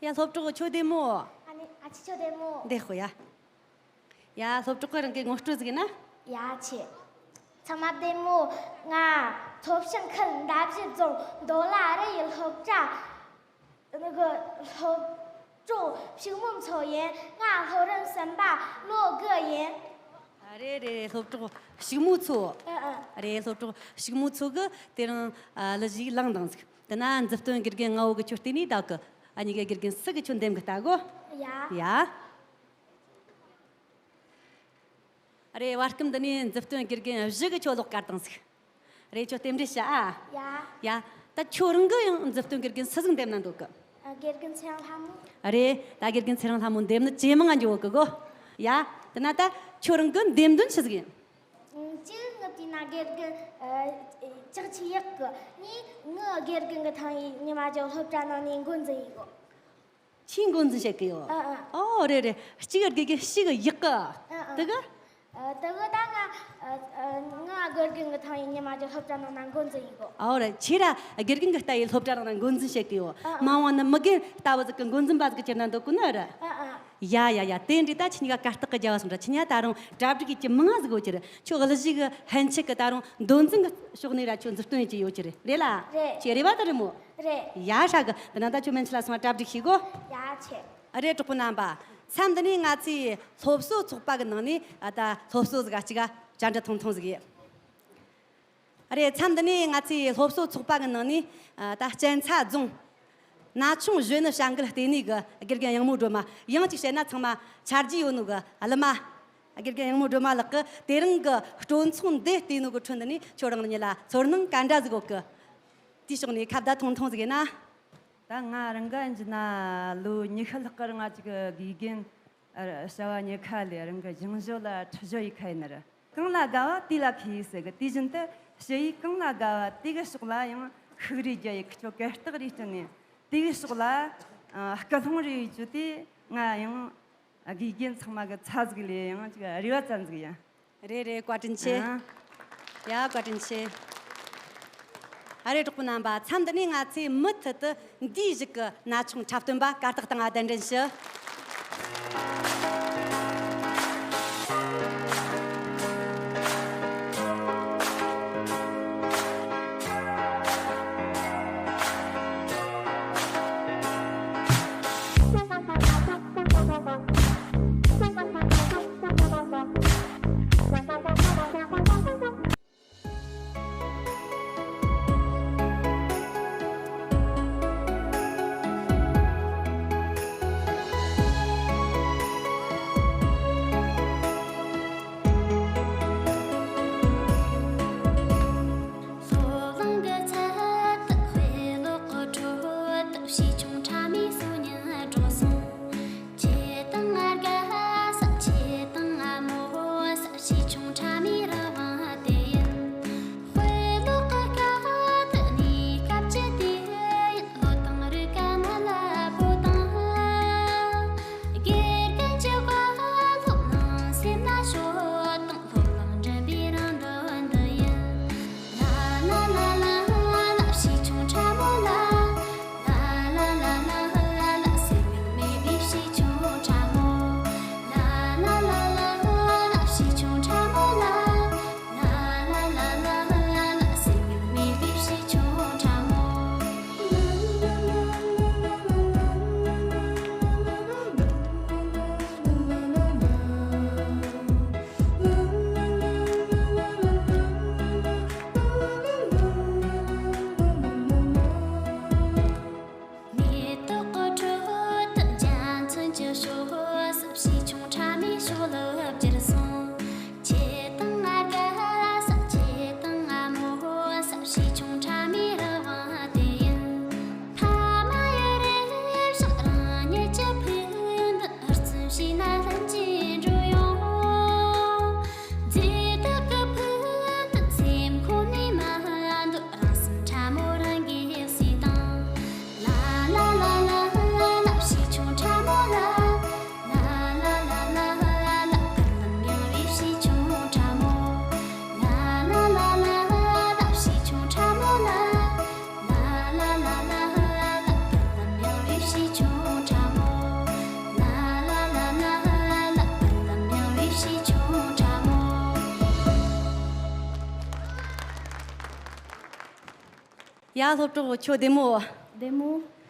ཡ། སློབ་གྲོགས་ཁྱོད་བདེ་མོ། ཨ་ནི་ཨ་ཅེ་ཁྱོད་བདེ་མོ། བདེ་ཧོ་ཡ། ཡ། སློབ་གྲོགས་ཁོ་རང་གི་ངོ་སྤྲོད་ཟིག་ན། ཡ་ཆེ། ཚང་མ་བདེ་མོ། ང་མཚོ་བྱང་ཁུལ་འདབ་བཞི་རྫོང་མདོ་ལ་རི་ཡི་སློབ་གྲྭ། ནི་གི་སློབ་གྲོགས་ཕྱུག་མོ་མཚོ་ཡིན། ང་སློབ་རིམ་གསུམ་པ་ལོ་དགུ་ཡིན། ཨ། རེད་རེད་རེད། སློབ་གྲོགས་ཕྱུག་མོ་མཚོ། ཨ་ཨ། རེད། སློབ་གྲོགས་ཕྱུག་མོ་མཚོ་གི་དེ་རིང་ཨ་ལི་ཞིག་ལངས་དང་ཟིག་དེ་ན་མཛུབ་སྟོན་དགེ་རྒན་ང་བོ་གི་ཁྱོད་བལྟས་ནས་ད་གི། ཨ་ནི་གི་དགེ་རྒན་སུ་གི་ཁྱོད་འདེམས་གི་ལྟ་གོ། ཡ། ཡ། རེད། བར་སྐབས་འདི་ནས་མཛུབ་སྟོན་དགེ་རྒན་བཞི་གི་ཁྱོད་ལོག་བཀར་དང་ཟིག་རེད། ཁྱོད་རྟེན་འབྲེལ་ཞུ་ཨ། ཡ། ཡ། ད་ཁྱོད་རང་གི་ཡང་མཛུབ་སྟོན་དགེ་རྒན་སུ་ཟིག་འདེམས་ན་འདོད་གི། ཨ། དགེ་རྒན་ཚེ་རིང་ལྷ་མོ། རེད། ད་དགེ་རྒན་ཚེ་རིང་ལྷ་མོ་འདེམས་ནི་ཇེ་མང་ང་འགྱོ་གི་གོ། ཡ། དེ་ན་ད་ཁྱོད་རང་གི་འདེམས་འདུན་ཆི་ཟིག་ཡིན། ཨ། གཅིག་ངི་དེ་ན་དགེ་རྒན་ཨ་ཅག་ཆི་ཡག་གི། གཉིས་ངི་དགེ་རྒན་གི་ཐང་ཡིན། ཉི་མ་ཅག་སློབ་གྲྭ་ནང་ནས་འགོ་འཛིན་ཡིན་གོ། ཁྱིས་འགོ་འཛིན་བྱེད་ཀྱི་ཡོད། ཨ་ཨ། ཨོ་རེད་རེད། གཅིག་དགེ་རྒན་གཅིག་ཡག་གི། ཨ་ཨ། དེ་གི། ཨ། དེ་གི་ད་ང་ཨ་ཨ་ང་དགེ་རྒན་གི་ཐང་ཡིན། ཉི་མ་ཅག་སློབ་གྲྭ་ནང་ན་འགོ་འཛིན་ཡིན་གོ། ཨོ་རེད། ཁྱེད་ར་དགེ་རྒན་གི་ལྟ་ཡི་སློབ་གྲྭ་ནང་ན་འགོ་འཛིན་བྱེད་ཀྱི་ཡོད། ཨ་ཨ། མ་འོངས་ན་མི་རྒན་ལྟ་བུ་ཟིག་གི་འགོ་འཛིན་པ་ཟིག་གི་གྱུར་ན་འདོད་གོ་ནི་རེད། ཨ་ཨ། ཡ་ཡ་ཡ། དེ་འདྲ་ད་ཁྱེད་གཉིས་ཀ་གར་སྟེགས་གི་རྒྱབ་བ་སོང་ར། ཁྱེད་གཉིས་ད་རུང་གྲ་སྒྲིག་ཡེད་རྒྱུ་མང་ང་ཟིག་ཡོད་ཀྱི་རེད། ཁྱོད་གླུ་གཞས་གི་ཧན་ཆད་གི་ད་རུང་མདོ་འཛིན་གི་ཕྱོགས་ནས་ར་ཁྱོད་མཛུབ་སྟོན་ཡེད་རྒྱུ་ཡོད་ཀྱི་རེད། རེད་ལ། རེད། ཁྱོད་རེ་བ་ད་རེད་མོ། རེད། ཡ། ཧྲ་གི། འདི་ན་ད་ཁྱོད་མན་ཆད་ལ་སོང་ང་གྲ་སྒྲིག་བྱེད་གོ། ཡ་ཆེ། ཨ། རེད། གྲོགས་པོ་རྣམ་པ། མཚམས་འདི་ནས་ང་ཚོའི་སློབ་གསོ་ཚོགས་པ་གི་ནང་ནས། ཨ། ད་སློབ་གསོ་ཟིག་ག་གཅིག་ག་བཅར་འདྲི་ཐུང་ཐུང་ཟིག་ཡེད། ཨ། རེད། མཚམས་འདི་ནས་ང་ཚོའི་སློབ་གསོ་ཚོགས་པ་གི་ནང་ནས། ཨ། ད་གཅན་ཚ་རྫོང་ན་ཆུང་གཞོན་ནུ་བྱ་འགུལ་ལྟེ་གནས་གི་དགེ་རྒན་གཡང་མོ་སྒྲོལ་མ། ཡང་གཅིག་བཤད་ན་ཚང་མ་ཆ་རྒྱུས་ཡོད་ནོ་གི་གླུ་མ། དགེ་རྒན་གཡང་མོ་སྒྲོལ་མ་ལགས་ཀྱིས་དེ་རིང་གི་སྤྲོ་ཚོགས་འདི་བལྟས་ནོ་གི་ཁྲོད་འདི་ནས་ཁྱོད་རང་ཉིད་ལ་ཚོར་སྣང་ག་འདྲ་ཟིག་ཡོད་གི། དེའི་ཕྱོགས་ནས་ཁ་བརྡ་ཐུང་ཐུང་ཟིག་ཡེད་ན། ད་ང་རང་ག་ཡིན་རྒྱུ་ན་ལོ་ཉི་ཤུ་ལྷག་གི་རིང་ང་ཅིག་དགེ་རྒན་བྱ་བ་ཉེ་ཁ་ལས། རང་གི་སྦྱང་བརྗོད་ལ་ཁྲིད་བརྗོད་ཡེད་ཁ་ཡིན་ནི་རེད། གང་ལ་དགའ་བ་དེ་ལ་མཁས་ཡིན་ཟེར་གི། དེ་བཞིན་དུ་ཞུ་ཡིག་གང་ལ་དགའ་བ་དེ་གི་ཕྱོགས་ལ་ཡང་ཤུགས་རེ་རྒྱག་ཡིན། ཁྱོད་གར་སྟེགས་རེ་བསྐྲུན་ནས་དེ་གི་ཕྱོགས་ལ་ཨ་སྐུལ་སློང་རེ་ཡེད་རྒྱུ་དེ་ང་ཡང་དགེ་རྒན་ཚང་མ་གི་ཚབ་ཟིག་ལས་ཡང་ཅིག་རེ་བ་ཙམ་ཟིག་ཡིན། རེད་རེད། བཀའ་དྲིན་ཆེ། ཨ། ཡ། བཀའ་དྲིན་ཆེ། ཨ། རེད། གྲོགས་པོ་རྣམ་པ། མཚམས་འདི་ནས་ང་ཚོས་མུ་མཐུད་དུ་འདིའི་གཞུག་གི་ན་ཆུང་འཁྲབ་སྟོན་པ་གར་སྟེགས་སྟེང་ང་གདན་འདྲེན་ཞུ། ཡ། སློབ་གྲོགས་ཁྱོད་བདེ་མོ། བདེ་མོ།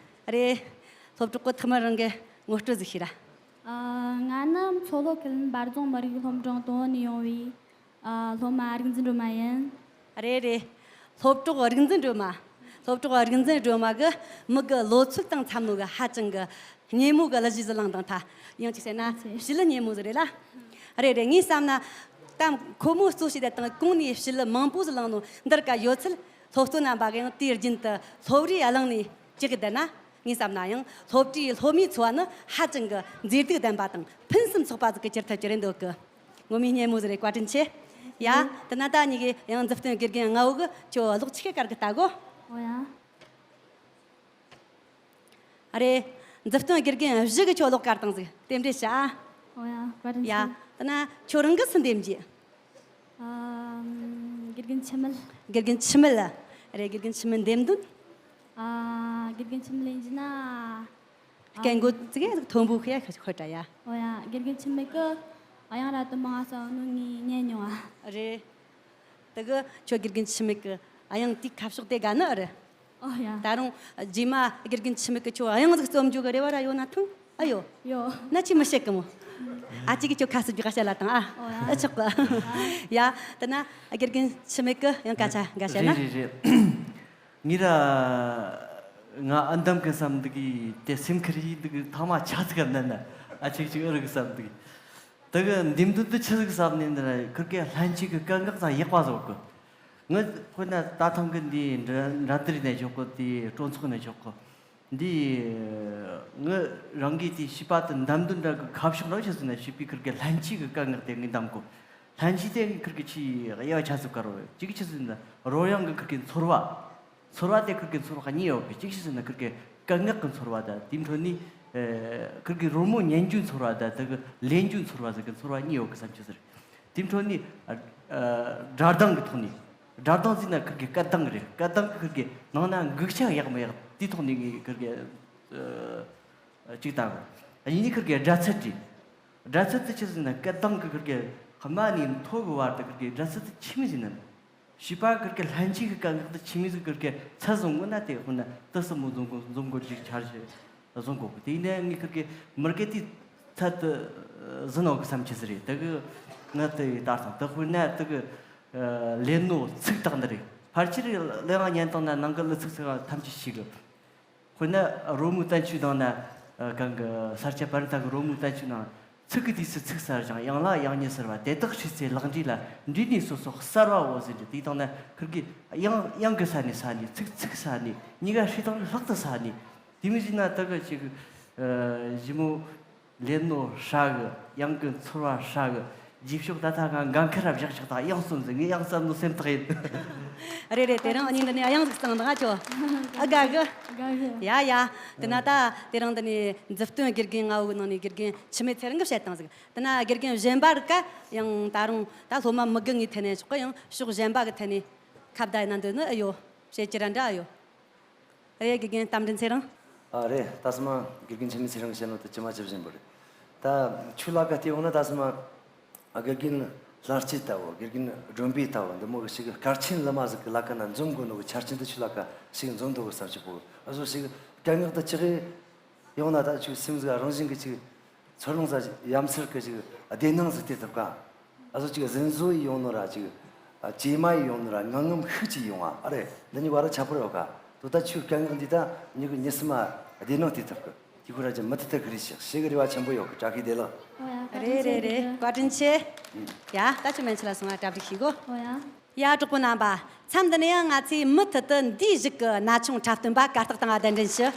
རེད། སློབ་གྲོགས་ཁོ་ཐག་མ་རང་གི་ངོ་སྤྲོད་ཟིག་ཤེས་ར། ཨ། ང་ནི་མཚོ་ལྷོ་ཁུལ་འབའ་རྫོང་མི་རིགས་སློབ་འབྲིང་དང་བོ་ནས་ཡོང་བའི། ཨ། སློབ་མ་རིག་འཛིན་སྒྲོལ་མ་ཡིན། རེད་རེད། སློབ་གྲོགས་རིག་འཛིན་སྒྲོལ་མ། སློབ་གྲོགས་རིག་འཛིན་སྒྲོལ་མ་གི་མིག་གི་ལོ་ཚོད་དང་འཚམ་ནོ་གི་ཧ་ཅང་གི་སྙན་མོ་གི་གླུ་གཞས་ཟིག་བླངས་དང་། ཐ་ཡང་གཅིག་བཤད་ན་ཚེ་ཞི་ལི་སྙན་མོ་ཟིག་རེད་ལ། རེད་རེད། ངས་བསམ་ན་ད་ཁོ་མོ་གཙོ་བྱས་ཏེ་དང་གོང་ནས་ཞི་ལི་མང་པོ་ཟིག་བླངས་ནོ་འདིར་ཀ་ཡོད་ཚད། སློབ་སྟོན་རྣམ་པ་གིས་ཡང་དུས་རྒྱུན་དུ་སློབ་རའི་གླིང་ནས་ཅིག་གི་བསྡད་ན། ངས་བསམ་ན་ཡང་སློབ་གྲྭའི་སློབ་མའི་འཚོ་བ་ནི་ཧ་ཅང་གི་མཛེས་སྡུག་ལྡན་པ་དང་ཕུན་སུམ་ཚོགས་པ་ཟིག་གི་གྱུར་ཐུབ་ཀྱི་རེད་འདོད་གི། ངོ་མའི་སྙན་མོ་ཟིག་རེད། བཀའ་དྲིན་ཆེ། ཡ། དེ་ན་ད་ཉི་གི་ཡང་མཛུབ་སྟོན་དགེ་རྒན་ལྔ་བོ་གི་ཁྱོད་གློག་ཆི་གེ་དཀར་གི་ལྟ་གོ། ཨོ་ཡ། རེད། མཛུབ་སྟོན་དགེ་རྒན་བཞི་གི་ཁྱོད་གློག་དཀར་བཏང་ཟིག་རྟེན་འབྲེལ་བྱ། ཨོ་ཡ། བཀའ་དྲིན་ཡ། ཆེ། དེ་ན་ཁྱོད་རང་གི་སུ་འདེམས་རྒྱུ། ཨ། དགེ་རྒན་འཆི་མེད། དགེ་རྒན་འཆི་མེད་ལ། རེད། དགེ་རྒན་འཆི་མེད་འདེམས་དོན། ཨ། དགེ་རྒན་འཆི་མེད་ལ་ཡིན་གྱི་ན། སྐད་མགོ་ཙི་གེ་མཐོན་པོ་ཤོད་ཡ་ཁོ་ཁོ་ཏྲ་ཡ། ཨོ་ཡ། དགེ་རྒན་འཆི་མེད་ཀྱི་དབྱངས་ར་དུ་མ་ང་ས་ནུ་ངའི་ཉན་མྱོང་ཨ། རེད། དེ་གི་ཁྱོད་དགེ་རྒན་འཆི་མེད་ཀྱི་དབྱངས་དེའི་ཁ་ཕྱོགས་དེ་དགའ་ནི་ཨ་རེད། ཨོ་ཡ། ད་རུང་རྗེས་མ་དགེ་རྒན་འཆི་མེད་ཀྱི་ཁྱོད་དབྱངས་ཟིག་རྩོམ་རྒྱུ་གི་རེ་བ་ར་ཡོད་ན་ཐང་ཨ་ཡོད། ཡོད། ན་ཅི་མི་བཤད་གི་མོ། ཨ་ཅིག་གིས་ཁྱོད་ཁ་སི་རྒྱུ་ག་བཤད་ལ་དང་ཨ། ཨོ་ཡ། ཨ་ཆོག་གི། ཡ། དེ་ན་དགེ་རྒན་འཆི་མེད་ཀྱི་ཡང་སྐད་ཆ་འགའ་བཤད་ན། རེད་རེད་རེད། ངེད་ར་ང་ཨ་འདམ་གི་བསམ་འདུག་གི་དེ་སེམས་ཁུར་ཡིན་འདུག་གི་ཐང་མ་ཆ་ཚིག་ག་ནན་ན་ཨ་ཅིག་ཅིག་ཨུ་རུ་གི་བསམ་འདུག་གི། དེ་གི་འདེམས་དོན་དུ་ཆི་ཟིག་བསམ་ནས་འདི་ན་ཁུར་གི་ལྷན་སྐྱེས་ཀྱི་སྐད་ངག་ཙང་ཡག་པ་བཟོ་གི། ངི་དཔེར་ན་ད་ཐེངས་གི་འདི་འགྲན་འགྲན་བསྡུར་ནས་ཆོག་གི། དེ་སྤྲོ་ཚོགས་ནས་ཆོག་གི། འདི་ངི་རང་གིས་དེ་བྱིས་པ་དེ་འདམ་དོན་འདྲ་གི་ཁ་ཕྱོགས་རང་ཆི་ཟིག་ན་བྱིས་པའི་ཁུར་གི་ལྷན་སྐྱེས་ཀྱི་སྐད་ངག་དེ་ངི་འདམ་གོ། ལྷན་སྐྱེས་དེ་ངི་ཁུར་གི་ཆི་ཡག་ཆ་ཟིག་ག་རོ་ཅིག་ཆི་ཟིག་ན་རོལ་དབྱངས་གི་ཁུར་གི་ཚོར་བ། ཚོར་བ་དེ་ཁུར་གི་ཚོར་བ་གཉིས་ཡོད་གི། གཅིག་ཤོས་ཟེར་ན་ཁུར་གི་སྐད་ངག་གི་ཚོར་བ་དང་དེའི་འཕྲོ་ནས་ཨེ་ཁུར་གི་རོལ་མོ་ཉན་རྒྱུའི་ཚོར་བ་དང་དེ་གི་ལེན་རྒྱུའི་ཚོར་བ་ཟེར་གི་ཚོར་བ་གཉིས་ཡོད་གི་བསམ་གྱི་ཟེར། དེའི་འཕྲོ་ནས་ཨ་ཨ་སྒྲ་གདངས་གི་ཐོག་ནས། སྒྲ་གདངས་ཟེར་ན་ཁུར་གི་སྐད་གདངས་རེད། སྐད་གདངས་གི་ཁུར་གི་ནང་ན་འགུག་ཆ་ཡག་མི་ཡག་དེའི་ཐོག་ནས་ངས་ཁུར་གི་ཨ་གཅིག་ལྟ་གི། གཉིས་ནས་ཁུར་གི་སྒྲ་ཚད་རེད། སྒྲ་ཚད་དེ་ཆི་ཟེར་ན་སྐད་གདངས་གི་ཁུར་གི་དམའ་ནས་མཐོ་གི་བར་དུ་ཁུར་གི་སྒྲ་ཚད་དེ་ཆི་མོ་ཟིག་ན། བྱིས་པ་ཁུར་གི་ལྷན་སྐྱེས་ཀྱི་སྐད་ངག་དེ་ཆི་མོ་ཟིག་ཁུར་གི་ཚད་བཟུང་དགོས་ན། དེ་དཔེར་ན་དུ་སྲིན་མོ་བཟུང་དགོས་བཟུང་དགོས་ཅིག་འཆར་གཞི་བཟུང་དགོས་གི། དེ་ཡིན་ན་ངས་ཁུར་གི་མི་རྒན་དེའི་ཚད་དུ་ཟིན་ནོ་གི་བསམ་གྱི་ཟིག་རེད། དེ་གི་ང་དེ་ལྟར་དང་དེ་དཔེར་ན་དེ་གི་ལེན་ནོ་ཚིག་དག་འདི་རེད། ཕལ་ཆེར་གླུ་དབྱངས་ཉན་བཏང་ན་ནང་གི་གླུ་ཚིག་ཚིག་ཐམས་ཅད་ཤེས་གི། དཔེར་ན་རོལ་མོའི་བསྟན་བཅོས་དང་ན་ཨ་གང་གི་ས་སྐྱ་པཎྜི་ཏ་གི་རོལ་མོའི་བསྟན་བཅོས་ནང་། ཚིག་གི་དུས་སུ་ཚིག་གསར་ཞིང་། དབྱངས་ལ་དབྱངས་ཉིད་གསར་བ། དེ་དག་ཤེས་ཚེ་ལེགས་འགྲོ་ལ། འདྲིས་ནས་སོ་སོ་གསར་བའོ་ཟེར་འདི། དེ་དང་ན་ཁུར་གི་དབྱངས་དབྱངས་ཀྱི་ས་ནས་ས་ནས། ཚིག་ཚིག་ས་ནས། གཉིས་ཀ་ཧྲིལ་དང་ལྷག་ཏུ་ས་ནས། དེ་མོ་ཟིག་ན་དེ་གི་ཅིག་ཨ་ཞི་མོ། ལེན་ནོ་ཧྲ་གི། དབྱངས་ཀྱི་ཚོར་བ་ཧྲ་གི། རྗེས་ཕྱོགས་ད་ལྟ་ང་འགན་ཁུར་ར་བཞག་ཆགས་དང་། དབྱངས་གསུམ་ཟིག་ངས་དབྱངས་གསུམ་ནོ་སེམས་ཐག་ཡིན། རེད་རེད། དེ་རིང་ཨ་ནི་འདི་ནས་དབྱངས་ཟིག་གཙང་དང་ཨ་ཅོ། ཨ་དགའ་གི། དགའ་གི། ཡ་ཡ། དེ་ན་ད་དེ་རིང་འདི་ནས་མཛུབ་སྟོན་དགེ་རྒན་ལྔ་བོའི་ནང་ནས་དགེ་རྒན་འཆི་མེད་ཚེ་རིང་གིས་བཤད་བཏང་ཟིག་དེ་ན་དགེ་རྒན་གཞན་པ་རིགས་ཀ་ཡང་ད་རུང་ད་སློབ་མ་མི་དགུ་ངའི་ཐད་ནས་ཆོག་གི། ཡང་ཕྱོགས་གཞན་པ་གི་ཐད་ནས་ཁ་བརྡ་ཡིན་ན་འདོད་ནི་ཨེ་ཡོད། བཤད་རྒྱུ་ར་འདྲ་ཨེ་ཡོད། རེད། དགེ་རྒན་རྟ་མགྲིན་ཚེ་རིང་། ཨ་རེད། ད་སོ་མ་དགེ་རྒན་འཆི་མེད་ཚེ་རིང་གིས་བཤད་ནོ་དེ་ཇི་མ་ཇི་བཞིན་པོ་རེད། ད་ཁྱོད་ལ་ཀ་བལྟས་ཡོང་ན་ད་སོ་མ་ཨ་དགེ་རྒན་ལྷ་སྐྱིད་ལྟ་བུ། དགེ་རྒན་སྒྲོན་པའི་ལྟ་བུ། འདི་མོ་གི་ཞིག་གར་ཆེན་ལི་མ་ཟིག་གི་ལ་ཀ་ན་འཛོམས་དགོས་ནོ་གི་ཆ་རྐྱེན་དེ་ཁྱོད་ལ་ཀ་ཞིག་འཛོམས་འདུག་གི་བསམ་གྱི་པོ། ཨ་བཟོ་ཞིག་སྐད་ངག་དེ་ཅི་གི་ཡོང་ན་ད་ཁྱོད་སེམས་ཟིག་རང་བཞིན་གི་ཅིག་ཚོར་སྣང་ཟིག་ཡ་མཚར་གི་ཅིག་བདེ་སྣང་ཟིག་སྟེར་ཐུབ་ག། ཨ་ཟོ་ཅིག་ཟིན་བཟོ་ཡི་ཡོང་ནོ་ར་ཅིག་ཨ་ཇེ་མ་ཡི་ཡོང་ནོ་ར་ངང་ངམ་ཤུགས་ཀྱིས་ཡོང་ཨ། ཨ་རེ་འདི་གཉིས་བར་ལ་ཁྱད་པར་ཡོད་ག། དོ་ད་ཁྱོད་སྐད་ངག་འདི་ད་མྱི་གི་མྱི་སེམས་མ་བདེ་སྣང་སྟེར་ཐུབ་གི། དེ་ཁོ་ར་ཅིག་མུ་མཐུད་དུ་གི་རེ་ཞིག་ཞེ་གི་རེ་བ་ཆེན་པོ་ཡོད་གི། བཀྲ་ཤིས་བདེ་ལེགས། རེད་རེད་རེད། བཀའ་དྲིན་ཆེ། ཡ་ད་ཁྱོད་མན་ཆད་ལ་སོང་ང་གྲ་སྒྲིག་ཞུ་གོ། ཡ། ཡ། གྲོགས་པོ་རྣམ་པ། མཚམས་འདི་ནས་ཡང་ང་ཚོས་མུ་མཐུད་དུ་འདིའི་གཞུག་གི་ན་ཆུང་འཁྲབ་སྟོན་པ་གར་སྟེགས་སྟེང་ང་གདན་འདྲེན་ཞུ།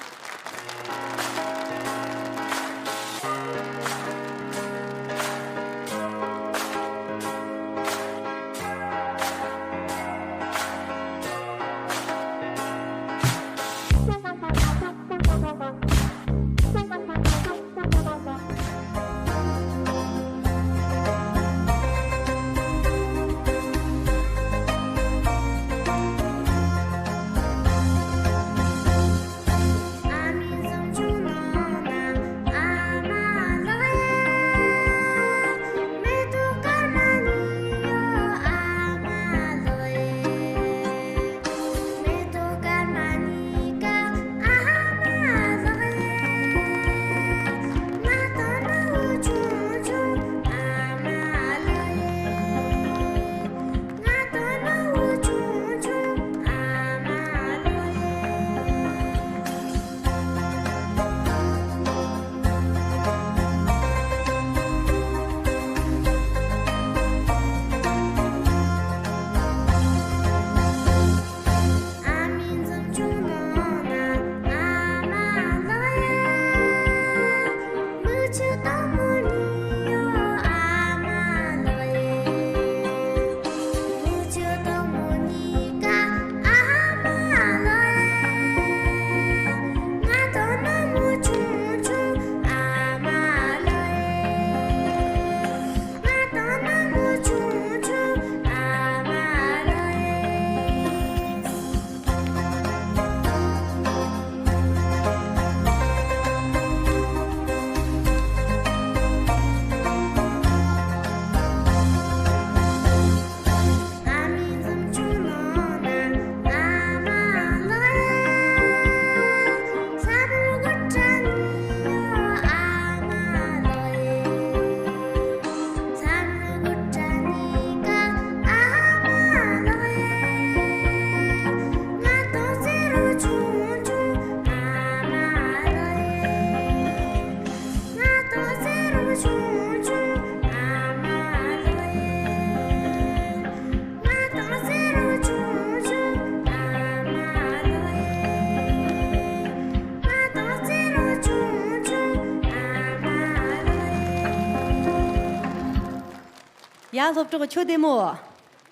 ཡ། སློབ་གྲོགས་ཁྱོད་བདེ་མོ།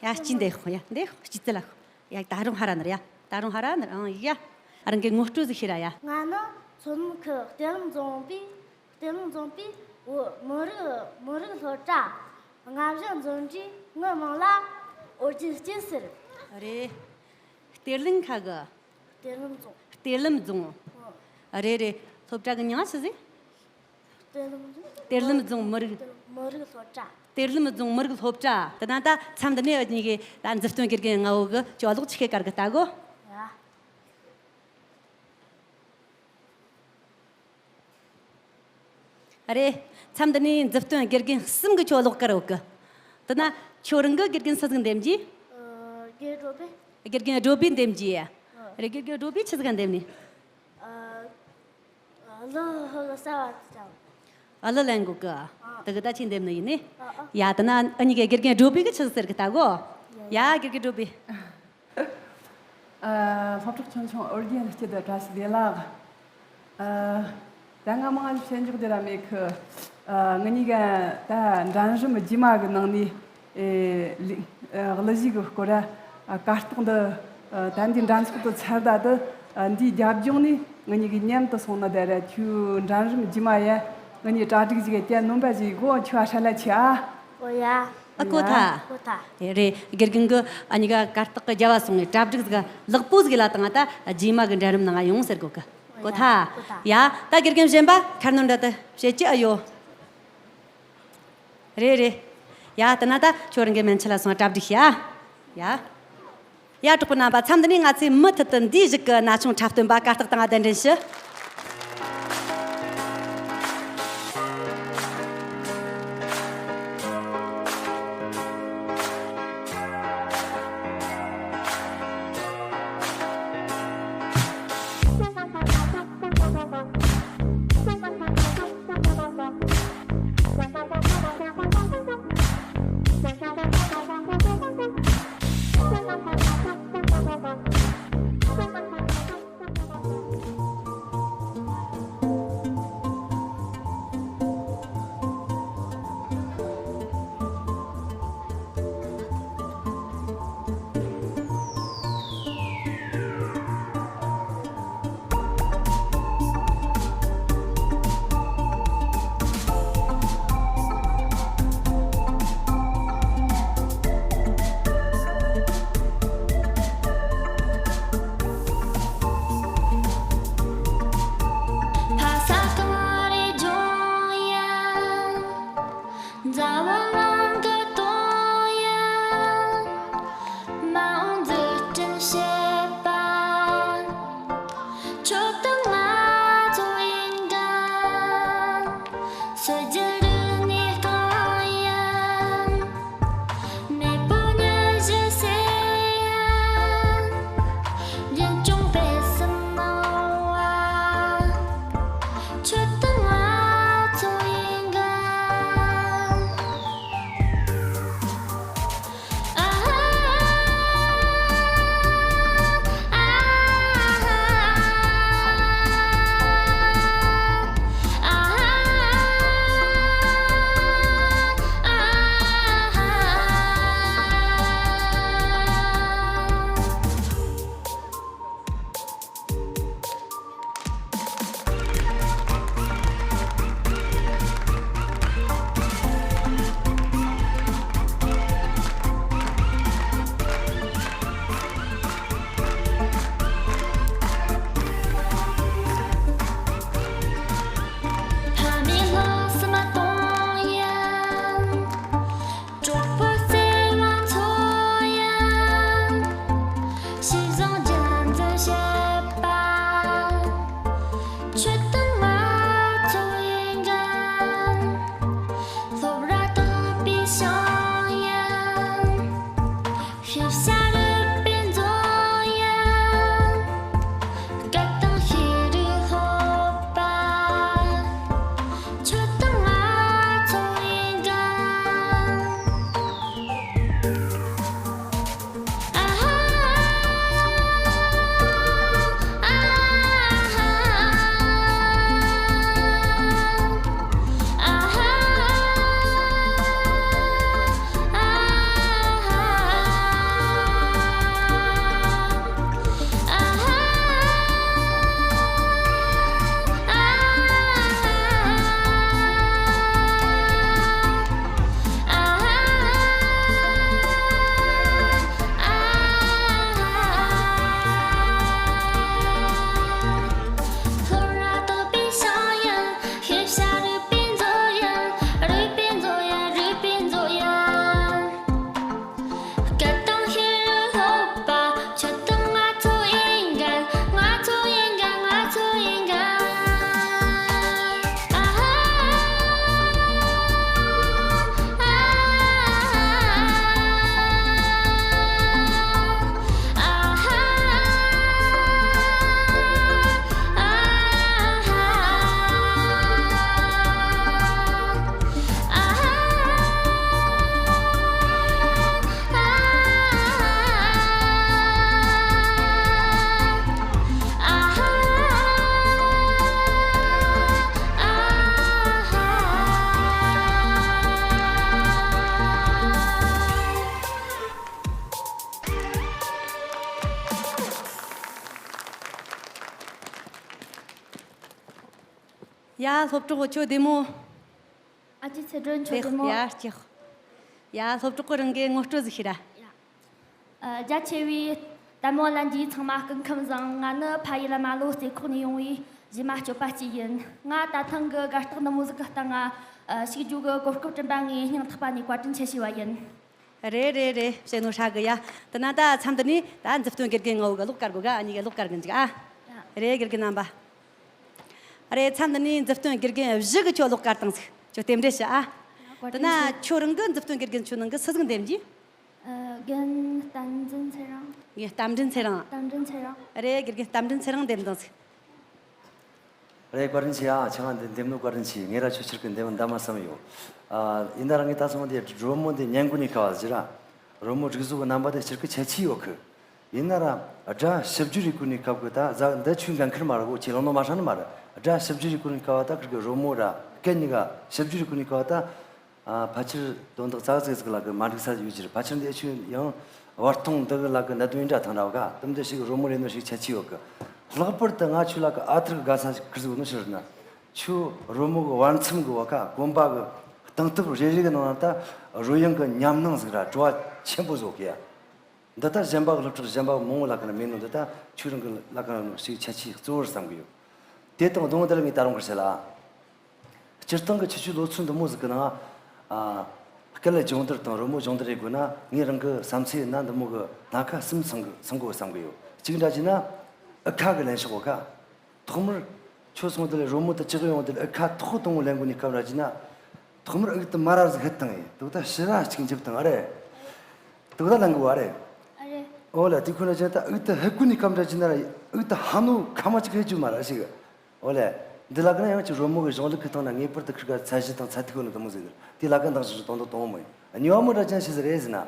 ཡ། སྐྱིད་འདི་ཤོག་ཡ། འདི་ཤོག་སྐྱིད་ཙི་ལ་ཤོག་ཡ། ད་རུང་ཧ་ར་ནར་ཡ། ད་རུང་ཧ་ར་ནར། ཨང་། ཡ། རང་གི་ངོ་སྤྲོད་ཟིག་ཤེས་ར་ཡ། ང་ནི་མཚོ་སྣུམ་ཁུལ་གཏེར་ལེན་རྫོང་པའི། གཏེར་ལེན་རྫོང་པའི་བོད་མི་རིགས། མི་རིགས་སློབ་གྲྭ་ལྔ་བཞི་འཛིན་གྲྭའི་མི་མང་ལ་འོ་བརྒྱལ་སྐྱིད་ཟེར། རེད། གཏེར་ལེན་ཁ་གི། གཏེར་ལེན་རྫོང་། གཏེར་ལེན་རྫོང་། ཨོ། རེད་རེད། སློབ་གྲྭ་གི་མྱིང་ང་ཆི་ཟིག་གཏེར་ལེན་རྫོང་། གཏེར་ལེན་རྫོང་མི་རིགས། མི་རིགས་སློབ་གྲྭ། གཏེར་ལེན་རྫོང་མི་རིགས་སློབ་གྲྭ། དེ་ན་ད་མཚམས་འདི་ནས་འུ་གཉིས་ཀྱི་ད་མཛུབ་སྟོན་དགེ་རྒན་ལྔ་བོ་གི་ཅོ་ལོག་ཆི་ཁེ་དཀར་གི་ལྟ་གོ། ཡ། རེད། མཚམས་འདི་ནས་མཛུབ་སྟོན་དགེ་རྒན་གསུམ་གི་ཅོ་ལོག་དཀར་ཡོད་གི། དེ་ན་ཁྱོད་རང་གི་དགེ་རྒན་སུ་ཟིག་འདེམས་རྒྱུ། ཨ། དགེ་རྒན་བགྲོ་བའི། དགེ་རྒན་བགྲོ་བའི་འདེམས་རྒྱུ། ཨ། རེད། དགེ་རྒན་བགྲོ་བའི་ཆི་ཟིག་འདེམས་ནི། ཨ། ཨ། གླུ་ཧུ་གི་གསར་བ་ཅིག་དང་། ཨ། གླུ་ལེན་གོ་གི། ཨ། དེ་གི་ད་ཆི་འདེམས་ནི་ཡིན་ནི། ཨ། ཨ། ཡ། དེ་ན་འུ་གཉིས་ཀྱི་དགེ་རྒན་བགྲོ་བའི་གི་ཆི་ཟིག་ཟེར་གི་ལྟ་གོ། ཡ། ཡ། དགེ་རྒན་བགྲོ་བའི། ཨ། སློབ་གྲོགས་ཆུང་ཆུང་ཨོ་རྒྱན་སྐྱིད་དུ་བཀྲ་ཤིས་བདེ་ལེགས། ཨ། ད་ང་མང་ང་བཤད་འཇོག་དེ་ར་མེད་གི། ཨ། ང་གཉིས་ཀ་ད་འགྲན་རིམ་རྗེས་མ་གི་ནང་ནས། ཨེ། ལི། ཨ། གླུ་གཞས་གི་སྐོར་ར། ཨ། གར་སྟེགས་འདི། ཨ། ད་འདི་འགྲན་ཚོགས་དུ་ཚར་ད་དུ། ཨ། འདིའི་རྒྱབ་ལྗོངས་ནས་ང་གཉིས་ཀྱི་མཉམ་དུ་སོང་ན་དེ་ར། ཁྱོད་འགྲན་རིམ་རྗེས་མ་ཡ་ང་གཉིས་གྲ་སྒྲིག་ཅིག་གི་སྣོན་པ་ཞིག་གོ། ཁྱོད་ཨ་ཧྲ་ལ་ཆེ་ཨ། ཨོ་ཡ། ཨ། གོ་ཐལ། གོ་ཐལ། ཨེ། རེད། དགེ་རྒན་གི་འུ་གཉིས་ཀ་གར་སྟེགས་གི་རྒྱབ་བ་སོང་ངས་གྲ་སྒྲིག་ཟིག་ལེགས་པོ་ཟིག་ལ་བཏང་ད་རྗེས་མ་གི་འགྲན་རིམ་ནང་ང་ཡོང་ཟེར་གོ་གི། གོ་ཐལ། ཡ། ད་དགེ་རྒན་གཞན་པ་ཁ་སྣོན་འདྲ་དེ་བྱེད་ཀྱི་ཨེ་ཡོད། རེད་རེད། ཡ། དེ་ན་ད་ཁྱོད་རང་གི་མན་ཆད་ལ་སོང་གྲ་སྒྲིག་བྱེད་ཨ། ཡ། ཡ། གྲོགས་པོ་རྣམ་པ། མཚམས་འདི་ནས་ང་ཚོའི་མུ་མཐུད་དུ་འདིའི་གཞུག་གི་ན་ཆུང་འཁྲབ་སྟོན་པ་གར་སྟེགས་སྟེང་གདན་འདྲེན་ཞུ། ཕ་ས་གངས་རི་ལྗོངས་ཡང་། མཛའ་བོ་ནང་གི་དོན་ཡང་། མ་འོངས་འཛུགས་སྐྲུན་བྱེད་པ། ཁྱོད་དང་ང་ཚོ་ཡིན་འདྲ། སྲོལ་རྒྱུན་རིག་གནས་གང་ཡང་། མེས་པོ་མྱི་བཞི་ཟེར་ཡང་། རྒྱུན་སྐྱོང་སྤེལ་གསུམ་གནང་བ། ཁྱོད་དང་ང་ཚོ་ཡིན་འདྲ། ཕ་མའི་ལྷག་བསམ་གཏོང་ཡང་། གྲོགས་པོ་བརྩེ་བ་འཚོ་ཡང་། ཤེས་བཟང་རྒྱུན་འཛིན་བྱེད་པ། ཁྱོད་དང་ང་ཚོ་ཡིན་འདྲ། སློབ་ར་དང་པོའི་ཞིང་ཡང་། ཤེས་བྱ་རིག་པའི་མཛོད་ཡང་། སྐད་དང་ཤེས་རིག་སློབ་པ། ཁྱོད་དང་ང་ཚོ་ཡིན་འདྲ། ཡ། སློབ་གྲོགས་ཁྱོད་བདེ་མོ། ཨ་ཅེ་ཚེ་སྒྲོན་ཁྱོད་བདེ་མོ། ཡ་སྐྱིད། ཡ། སློབ་གྲོགས་ཀྱི་རང་གི་ངོ་སྤྲོད་ཟིག་ཤེས་ར། ཡ། ཨ། རྒྱ་ཆེ་བའི་ལྟད་མོ་ལ་འདིའི་ཚང་མ་སྐུ་ཁམས་བཟང་། ང་ནི་ཕ་ཡུལ་རྨ་ལྷོ་རྩེ་ཁོག་ནས་ཡོང་བའི་གཞས་མ་སྐྱོབ་པ་སྐྱིད་ཡིན། ང་ད་ཐེངས་གི་དགའ་རྟགས་འདི་མོ་ཟིག་གི་སྟེང་ང་ཞུགས་རྒྱུ་གི་གོ་སྐབས་བསྐྲུན་པ་ངས་སྙིང་ཐག་པ་ནས་བཀའ་དྲིན་ཆེ་ཞུ་བ་ཡིན། རེད་རེད་རེད། བཤད་ནོ་ཧྲ་གི་ཡ། དེ་ན་ད་མཚམས་འདི་ནས་ད་མཛུབ་སྟོན་དགེ་རྒན་ངའོ་གི་ལོག་བཀར་དགོ་ག་ཨ་ནི་གི་ལོག་བཀར་གི་འཇུག་ཨ། རེད་དགེ་རྒན་རྣམ་པ། རེད། མཚམས་འདི་ནས་མཛུབ་སྟོན་དགེ་རྒན་བཞི་གི་ཁྱོད་ལོག་བཀར་དང་ཟིག་ཁྱོད་རྟེན་འབྲེལ་ཞུ་ཨ། དེ་ན་ཁྱོད་རང་གི་མཛུབ་སྟོན་དགེ་རྒན་ཁྱོད་ནང་གི་སུ་ཟིག་འདེམས་རྒྱུ། ཨ། རྒན་རྟ་མགྲིན་ཚེ་རིང་། རྒན་རྟ་མགྲིན་ཚེ་རིང་། རྟ་མགྲིན་ཚེ་རིང་། རེད། དགེ་རྒན་རྟ་མགྲིན་ཚེ་རིང་འདེམས་དང་ཟིག་རེད། བཀའ་དྲིན་ཆེ་ཨ། ཁྱེད་རང་འདི་འདེམས་ནོ་བཀའ་དྲིན་ཆེ། ངས་ར་ཁྱོད་ཕྱིར་གི་འདེམས་འདམ་མ་བསམ་ཡོད། ཨ། ཡིན་ན་ར་ངས་ད་སོང་དེ་རོལ་མོ་འདི་ཉན་གོ་ནི་ཁ་བ་ཟིག་ར། རོལ་མོ་སྒྲིག་བཟོ་གི་རྣམ་པ་དེ་ཕྱིར་གི་ཁྱད་ཆོས་ཡོད་གི་ཡིན་ན་ར། སྒྲ་ཞིབ་བརྗོད་རེ་གོ་ནི་སྐབས་གི་ད་ཟ་འདི་ཆུའི་འགན་ཁུར་མ་ར་གོ་ཁྱེད་ལོ་ནོ་མ་ཧྲ་ནི་མ་ར། སྒྲ་ཞིབ་བརྗོད་རེ་གོ་ནི་སྐབས་ད་ཁིར་གི་རོལ་མོ་ར་སྐད་གཉིས་ཀ་ཞིབ་བརྗོད་རེ་གོ་ནི་སྐབས་ད། ཨ། ཕལ་ཆེར་དོན་དག་ཙག་ཙིག་ཟིག་ལ་གི་མ་འགྲིག་ས་ཡོད་ཀྱི་རེད། ཕལ་ཆེར་འདི་ཆུ་ཡང་བར་སྟོང་འདི་གི་ལ་གི་གནད་དོན་འདྲ་ཐང་ར་བ་ག་དུམ་འདི་ཞིག་རོལ་མོ་རེ་ནོ་ཞིག་ཁྱད་ཆོས་ཡོད་གི་ལྷག་པར་དུ་ང་ཆུ་ལ་གི་ཨ་ཐུར་གི་དགའ་ས་ཞིག་ཁིར་ཟིག་ནོ་ཕྱིར་ན། ཆུ་རོལ་མོ་གི་བར་མཚམས་གི་བ་ག་གོམ་པ་གི་སྟེང་ཐུབ་རེ་རེ་གི་ནང་ན་ད་རོལ་དབྱངས་གི་ཉམས་སྣང་ཟིག་ར་བྲོ་བ་ཆེན་པོ་བཟོ་གི་ཡ། འདི་ལྟར་གཞན་པ་གི་སློབ་ཕྲུག་གཞན་པ་མང་བོ་ལ་ཀ་ན་མེད་ནོ་འདི་ལྟ་ཆོས་རང་གི་ལ་ཀ་ན་ཞིག་ཁྱད་ཆོས་གཙོ་བོར་བསམ་གི་ཡོད། དེ་དང་བསྡོངས་འདི་ལ་ངས་ད་རུང་གི་བཤད་ལ། སྤྱིར་བཏང་གི་ཁྱད་ཆོས་ལོ་ཚོད་འདི་མོ་ཟིག་གི་ནང་། ཨ། སྐད་ལ་སྦྱོང་བརྡར་དང་རོལ་མོ་སྦྱོང་བརྡར་རེད་དགོས་ན་ངས་རང་གི་བསམ་ཚུལ་ཡིན་ན་འདི་མོ་གི་སྣ་ཁ་གསུམ་ཚང་གི་ཚང་དགོས་བསམ་གི་ཡོད། གཅིག་འདྲ་བྱས་ན། ཨི་ཁ་གི་ལེན་ཕྱོགས་གོ་ཁ། ཐོག་མར་ཁྱོད་སོང་དེ་ལས་རོལ་མོ་དེ་ཅི་གི་ཡོང་དེ་ལས་ཨི་ཁ་ཐོག་དང་པོ་ལེན་དགོས་ནི་སྐབས་ར་ཅི་ན། ཐོག་མར་ཨུག་ཏུ་མ་ར་ཟིག་ཧད་བཏང་ཡིན་དུ་ད་ཕྱི་ར་གཅིག་འཇིབ་བཏང་ཨ་རེ། དུ་ད་ལེན་དགོས་ཨ་རེ། ཨ་རེ། ཨོ་ལེ་དེ་ཁོ་ན་ཅི་ད་ཨུག་ཏུ་ཧད་དགོས་ནི་སྐབས་ར་ཅི་ན་ར་ཨུག་ཏུ་ཧ་ནོ་ཁ་མ་ཅིག་ཧད་རྒྱུ་མ་ར་ཞིག་ཨོ་ལེ། འདི་ལ་ཀ་ན་ཡང་ཅིག་རོལ་མོ་གི་གཞུང་ལུགས་ཀྱི་སྟེང་ན་ངེས་པར་དུ་ཁིར་ག་ཚད་གཞི་དང་ཚད་ཐིག་ཡོད་ནི་དུ་མོ་ཟིག་འདུག་དེ་ལ་ཀ་འདང་ཞིག་གཏོང་དུ་གཏོང་མོ་ཡིན། གཉིས་པ་མོ་ར་ཅན་ཞིག་ཟིག་རེད་ཟིན་ན།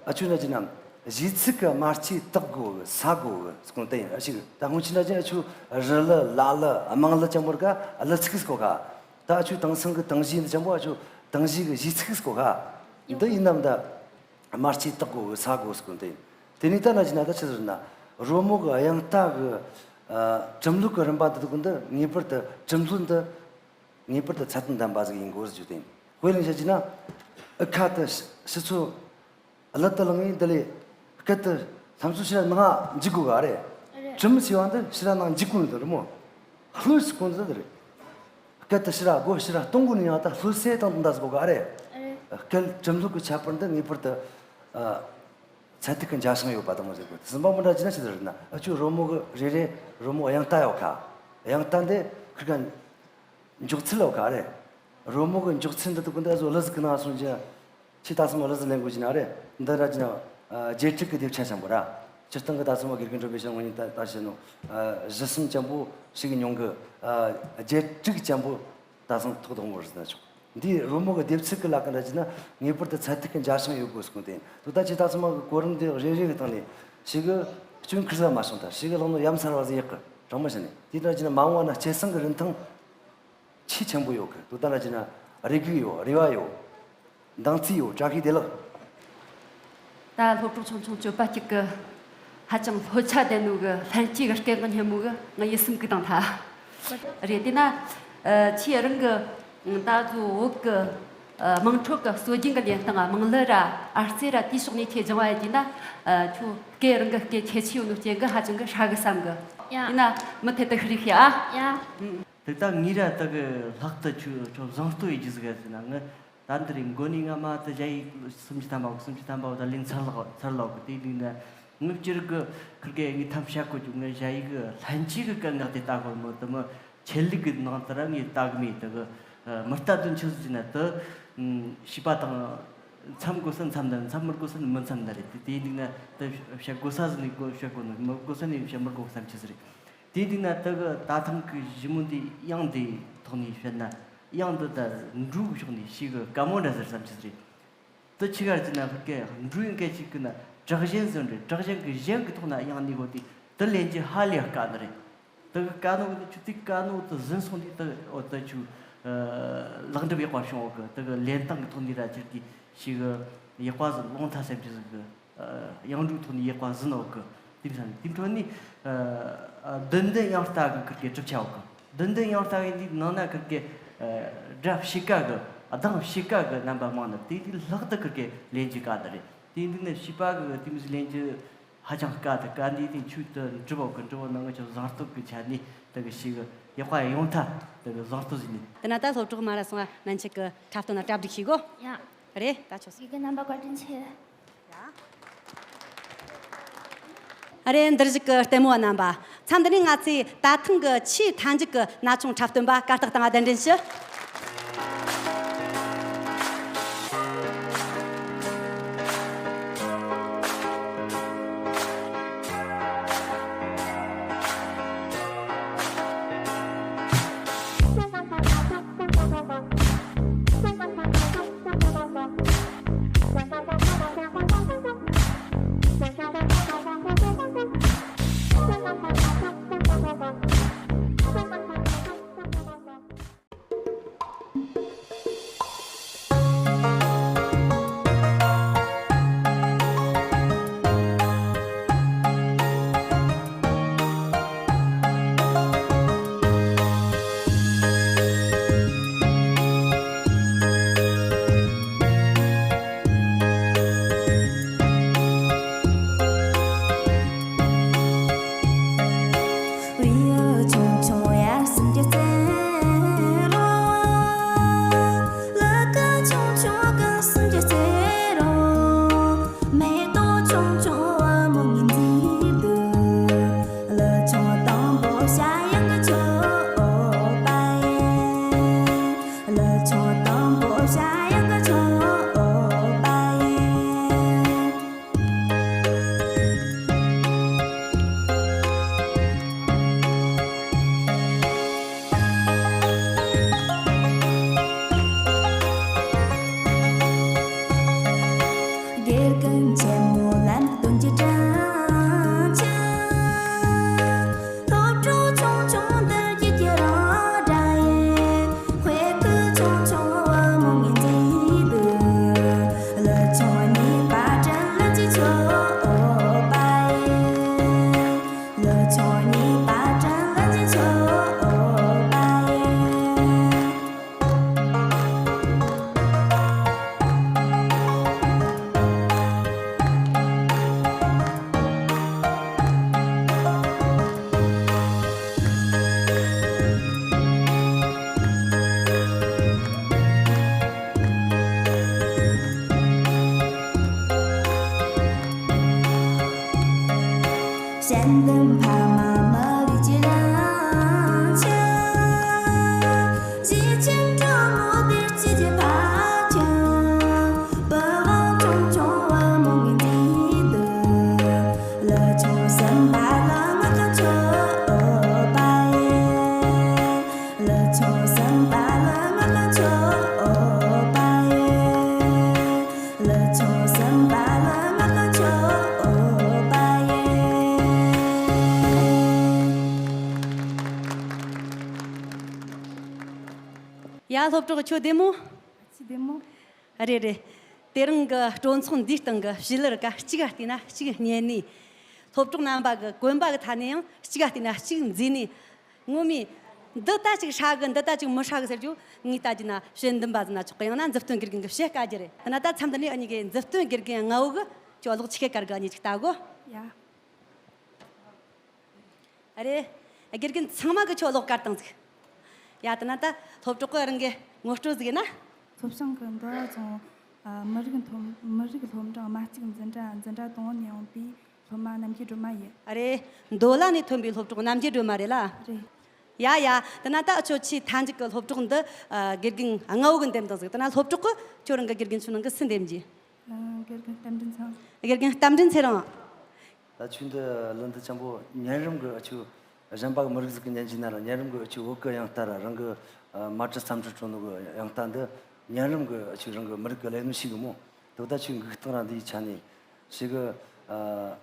ཨ་ཆུ་ན་ཅི་ནམ། གཞས་ཚིག་གི་དམར་ཆས་བཏགས་དགོས་གི་ས་དགོས་གི་སྐོང་དེ་ཡིན་ཨ་ཞིག་ད་སྔོན་ཆི་ན་ཅི་ཨ་ཆུ་རི་ལི་ལ་ལི་དམངས་ལི་ཅན་པོར་ག་ལི་ཚིག་སྐོ་ག་ད་ཨ་ཆུ་དེང་སང་གི་དེང་གཞས་འདི་ཅན་པོ་ཨ་ཆུ་དེང་གཞས་གི་གཞས་ཚིག་སྐོ་ག་འདི་ཡིན་ནམ་ད། དམར་ཆས་བཏགས་དགོས་གི་ས་དགོས་སྐོང་དེ་ཡིན། དེ་ནས་ད་ན་ཅི་ན་ད་ཆི་ཟེར་ན། རོལ་མོ་གི་དབྱངས་རྟ་གི་ཨ་གྲུབ་ལུགས་ཀྱི་རིམ་པ་འདི་དག་འདི་ངེས་པར་དུ་གྲུབ་ལུགས་འདི། ངེས་པར་དུ་ཚད་དང་ལྡན་པ་ཟིག་ཡིན་དགོས་ཟེར་རྒྱུ་དེ་ཡིན། དཔེ་ལེན་བྱ་རྒྱུ་ན། ཨི་ཁ་དུ་ཕྱི་ཕྱི་ཚོ། གླུ་དུ་ལངས་ཡིན་འདི་ལས། སྐད་དུ་ལྷམ་སོ་ཕྱི་ར་ནང་འཇིག་དགོས་ག་རེད། རེད། གྲུམ་ཟེར་བ་འདི་ཕྱི་ར་ནང་འཇིག་དགོས་ནི་འདི་རེད་མོ། ལྷོད་སུ་གོང་འདི་རེད། སྐད་དུ་ཕྱི་ར་སྒོ་ཕྱི་ར་གཏོང་དགོས་ནི་ཡང་ད་ལྷོད་སེ་དང་འདི་འདྲ་ཟིག་གོ་ག་རེད། རེད། སྐད་གྲུམ་ལུགས་ཀྱི་ཁྱད་པར་འདི་ངེས་པར་དུ། ཨ། ཚད་ཐིག་གི་འཇའ་ཤིང་ཡོད་པ་དང་མོ་ཟེར་དགོས། གསུམ་པ་མོ་འདྲ་ཅི་ན་ཕྱི་དུ་རེད་ན་ཨ་ཆུ་རོལ་མོ་གི་རེ་རེ་རོལ་མོ་དབྱངས་རྟ་ཡོད་ཁ། དབྱངས་རྟ་འདི་ཁིར་ག་འཇོག་ཚུལ་ལོ་ག་རེ། རོལ་མོ་གི་འཇོག་ཚུལ་འདི་དུ་ཀུན་ཏུ་བཟོ་ལི་ཟིག་གི་ནང་སོང་ཅི། ཆི་ད་སོང་ལི་ཟིག་ལེན་དགོས་ཅི་ན་རེ། འདི་ར་ཅི་ན། རྒྱལ་ཕྲུག་གི་སྡེབ་ཆ་ཆེན་པོ་ར། སྤྱིར་བཏང་གི་ད་སོང་བ་དགེ་རྒན་གྲོལ་པའི་ཞང་ངོ་ཉིད་ད་ད་བཤད་ནོ། གཞི་གསུམ་ཅན་པོ་ཞིག་ཉུང་གི། རྒྱལ་ཕྲུག་ཅན་པོ་ད་སོང་ཐོག་དང་པོ་རེད་ཟེར་ན་ཆོག་འདིའི་རོལ་མོ་གི་སྡེབ་ཚིག་གི་ལ་ཀ་འདྲ་ཅི་ན་ངེས་པར་དུ་ཚད་ཐིག་གི་འཇའ་ཤིང་ཡོད་དགོས་སྐོང་དེ་ཡིན། དུ་ད་ཆི་ད་སོང་བ་གི་གོ་རིམ་འདི་རེ་རེ་གི་སྟེང་ནས་ཞིག་གི་སྐྱོན་ཁུར་ས་མ་སོང་ད་ཞིག་གི་ལོང་ནོ་ཡམ་སར་བ་ཟིག་ཡག་གི་དྲང་མོ་བཤད་ནས་དེ་འདྲ་ཅི་ན་མ་འོངས་བ་ན་སྐྱེད་སྲིང་གི་རིན་ཐང་། ཆེས་ཆེན་པོ་ཡོད་གི་དོ་ད་ལ་ཅི་ན་རེ་སྒུག་ཡོད་རེ་བ་ཡོད། འདང་རྩིས་ཡོད་བཀྲ་ཤིས་བདེ་ལེགས། ད་སློབ་གྲོགས་ཆུང་ཆུང་སྤྱོད་པ་གཅིག་གི་ཧ་ཅང་ལྷོད་ཆ་ལྡན་ནོ་གི་ལྷན་སྐྱེས་གི་སྐད་ངག་སྙན་མོ་གི་ང་ཡིད་སེམས་གུས་དང་ཐལ། རེད་དེ་ན་ཨ་ཆེས་རང་གི་ད་གཟོད་བོད་གི་ཨ་དམངས་ཁྲོད་གི་སྲོལ་རྒྱུན་གི་ལེན་སྟངས་དམངས་གླུ་ར་ཨར་རྩེ་ར་དེའི་ཕྱོགས་ནས་ཁྱེད་སྦྱང་བ་ཡིན་ན་ཨ་ཁྱོད་སྐད་རང་གི་སྐད་ཁྱད་ཆོས་ཡོད་ནོ་རྐྱེན་གི་ཧ་ཅང་གི་ཧྲ་གི་བསམ་གི་ཡ། ཡིན་ན་མུ་མཐུད་དུ་ཤི་རིག་ཤི་ཨ། ཡ། ཨུམ། དེ་ལྟ་ངའི་ར་ད་གི་ལྷག་ཏུ་ཆུ་ཆུ་བཟང་ལྟོས་ཡི་རྒྱུ་ཟིག་ཟེར་ན་ངི་ད་འདི་རིང་མགོ་ནས་ང་མ་ད་ཞ་ཡི་སུམ་ཅུ་ཐམ་པ་སུམ་ཅུ་ཐམ་པ་ད་ལེན་ཚར་ལག་ཚར་ལག་གི་དེ་ནི་ན་ངི་སྤྱིར་གི་ཁིར་གེ་ངི་ཐམ་ཤ་གོ་ཅུ་ངི་ཞ་ཡི་གི་ལྷན་སྐྱེས་གི་སྐད་ངག་དེ་ལྟ་གོ་མོ་དུ་མོ་ཆེད་ལུགས་གི་ནང་དུ་ར་ངི་ལྟ་གི་མེད་དུ་གི་མི་ལྟ་དོན་ཆི་ཟིག་ན་དུ་ཤི་པ་དང་མཚམས་དགོས་ས་མཚམས་ན་མཚམས་མི་དགོས་ས་ནི་མི་མཚམས་ན་རེད། དེ་དེ་ནི་ན་དུ་བཤད་དགོས་ས་ཟིག་ནི་དགོས་བཤད་དགོས་ནི་མི་དགོས་ས་ནི་བཤད་མི་དགོས་བསམ་ཆི་ཟིག་རེད། དེ་དུས་ན་དེ་གི་ད་ཐེངས་ཀྱི་ཞི་མོ་འདི་དབྱངས་འདི་ཐོག་ནས་བཤད་ན་དབྱངས་འདི་ད་འགྲོའི་ཕྱོགས་ནས་ཤེས་གི་དཀའ་མོ་འདྲ་ཟེར་བསམ་གྱི་རེད། དེ་ཆི་གར་གྱི་ན་ཧུར་གེ་འགྲོའི་སྐད་ཅིག་གི་ན་དྲག་ཞན་ཟེར་འདྲ་དྲག་ཞན་གི་ཞན་གི་ཐོག་ན་དབྱངས་ནི་གོ་དེ་དེ་ལེན་གྱི་ཧ་ལས་དཀའ་ནི་རེད། དེ་གི་དཀའ་ནོ་གི་ཆུ་དེ་དཀའ་ནོ་དེ་ཟིན་སོང་དུས་དེ་འོ་དེ་ཆུ་ལེགས་འགྲུབ་ཡག་པ་བྱུང་འོ་གི་དེ་གི་ལེན་སྟངས་གི་ཐོག་ནས་ར་ཁྱེད་ཀྱི་ཤེས་གི་ཡག་པ་ཟིག་ལོང་ཐ་སེམས་ཀྱི་ཟིག་གི་དབྱངས་འགྲོའི་ཐོག་ནས་ཡག་པ་ཟིན་འོག་གི་དེ་བསམ་དེ་འཕྲོ་ནས་བདུན་ལྡན་དབྱངས་རྟ་གི་ཁུར་གི་གྲུབ་ཆ་འོག་གི་ འདི་འདི་ཡང་ལྟ་བའི་འདི་ནང་ན་ཁིར་གི་སྒྲ་ཕྱེད་ཀ་གི་གདངས་ཕྱེད་ཀ་གི་རྣམ་པ་མང་ནི་དེ་དུས་ལྷག་ཏུ་ཁིར་གི་ལེན་རྒྱུ་དཀའ་ད་རེད། དེ་འདི་ནི་བྱིས་པ་གི་དེ་མོ་ཟིག་ལེན་རྒྱུ་ཧ་ཅང་དཀའ་ད། དཀའ་འདི་དེ་ཆུ་དུ་འབྲི་བོ་གི་འབྲི་བོ་ནང་གི་ཆུ་བཟང་སྟོབས་གི་ཆ་ནས་དེ་གི་ཞིག་ཡག་པ་ཡོང་ཐལ། དེ་གི་བཟང་སྟོབས་ཟིག་ནི། དེ་ན་ད་སློབ་གྲོགས་མ་ར་སོང་བ་མན་ཆད་གི་འཁྲབ་སྟོན་ན་གྲ་སྒྲིག་བྱེད་གོ། ཡ། རེད། ད་ཆོག་སོང་། ཡི་གེ་རྣམ་པ་བཀའ་དྲིན་ཆེ། ཨ་རེ། འདིར་བཞུགས་ཀྱི་ལྟད་མོ་བ་རྣམ་པ། མཚམས་འདི་ནས་ང་ཚོས་ད་ཐེངས་ཀྱི་ཆེས་མཐའ་མཇུག་གི་ན་ཆུང་འཁྲབ་སྟོན་པ་གར་སྟེགས་སྟེང་ང་གདན་འདྲེན་ཞུ། ཡ། སློབ་གྲོགས་ཁྱོད་བདེ་མོ། ཅི་བདེ་མོ། རེད་རེད། དེ་རིང་གི་སྤྲོ་ཚོགས་འདིའི་སྟེང་གི་བྱི་ལར་ཀ་གཅིག་ག་བལྟས་ན་གཅིག་སྙན་ནས། སློབ་གྲོགས་རྣམ་པ་གི་གོན་པ་གི་ཐད་ནས་ཡང་གཅིག་ག་བལྟས་ན་གཅིག་མཛེས་ནས། ངོ་མས་འདི་ལྟ་ཅིག་ཧྲ་གི། འདི་ལྟ་ཅིག་མི་ཧྲ་གི་ཟེར་རྒྱུ་ངས་ལྟ་རྒྱུ་ན་དཔྱད་འདེམས་པ་ཟིན་ན་ཆོག་གི། ཡང་ན་མཛུབ་སྟོན་དགེ་རྒན་གྱིས་བཤད་དཀའ་རྒྱུ་རེད། ཡིན་ན་ད་མཚམས་འདི་ནས་འུ་གཉིས་ཀྱི་མཛུབ་སྟོན་དགེ་རྒན་ལྔ་བོ་གི་ཁྱོད་གློག་ཆི་གེ་དཀར་གི་འུ་གཉིས་ཅིག་ལྟ་གོ། ཡ། ཨ་རེ། དགེ་རྒན་ཚང་མ་གི་ཁྱོད་གློག་དཀར་བཏང་ཟིག། ཡ། དེ་ན་ད་སློབ་གྲོགས་གི་རང་གི་ངོ་སྤྲོད་ཟིག་ཡིན་ན། སློབ་བྱང་གི་འདོད་ར་རྫོང་། ཨ། མི་རིགས་སློབ། མི་རིགས་སློབ་འབྲིང་མ་གཅིག་འཛིན་གྲྭ། འཛིན་གྲྭ་དང་པོ་ནས་ཡོང་པའི་སློབ་མ་རྣམ་རྒྱལ་སྒྲོལ་མ་ཡིན། ཨ་རེ། མདོ་ལ་ནས་ཐོན་པའི་སློབ་གྲོགས་རྣམ་རྒྱལ་སྒྲོལ་མ་རེད་ལ། རེད། ཡ་ཡ། དེ་ན་ད་འུ་ཆོ་ཆེས་མཐའ་མཇུག་གི་སློབ་གྲོགས་འདི། ཨ། དགེ་རྒན་ལྔ་བོ་གི་འདེམས་བཏང་ཟིག། དེ་ན་སློབ་གྲོགས་གི་ཁྱོད་རང་གི་དགེ་རྒན་ཆུང་ནང་གི་སུ་འདེམས་རྒྱུ། ཨ། དགེ་རྒན་རྟ་མགྲིན་ཚང་། དགེ་རྒན་རྟ་མགྲིན་ཚེ་རིང་། ད་ཆུ་འདི་ལུ་འདི་ཅང་པོ་ཉན་རིམ་གི་འུ་ཆོ་གཞན་པ་གི་མི་རིགས་ཟིག་གི་ཉན་གྱི་ན་ར། ཉན་རིམ་གི་འུ་ཆོ་བོད་གི་དབྱངས་རྟ་ར། རང་གི། ཨ། མ་བྲིས་བརྩམས་བྲིས་སྤྲོ་ནོ་གི་དབྱངས་རྟ་འདི་ཉན་རིམ་གི་འུ་ཆོ་རང་གི་མི་རིགས་གི་ལས་སྣོན་ཞིག་གི་མོ། དེ་ད་ཆུ་འགུག་སྟངས་ར་འདིའི་ཆ་ནས་ཞིག་གི། ཨ།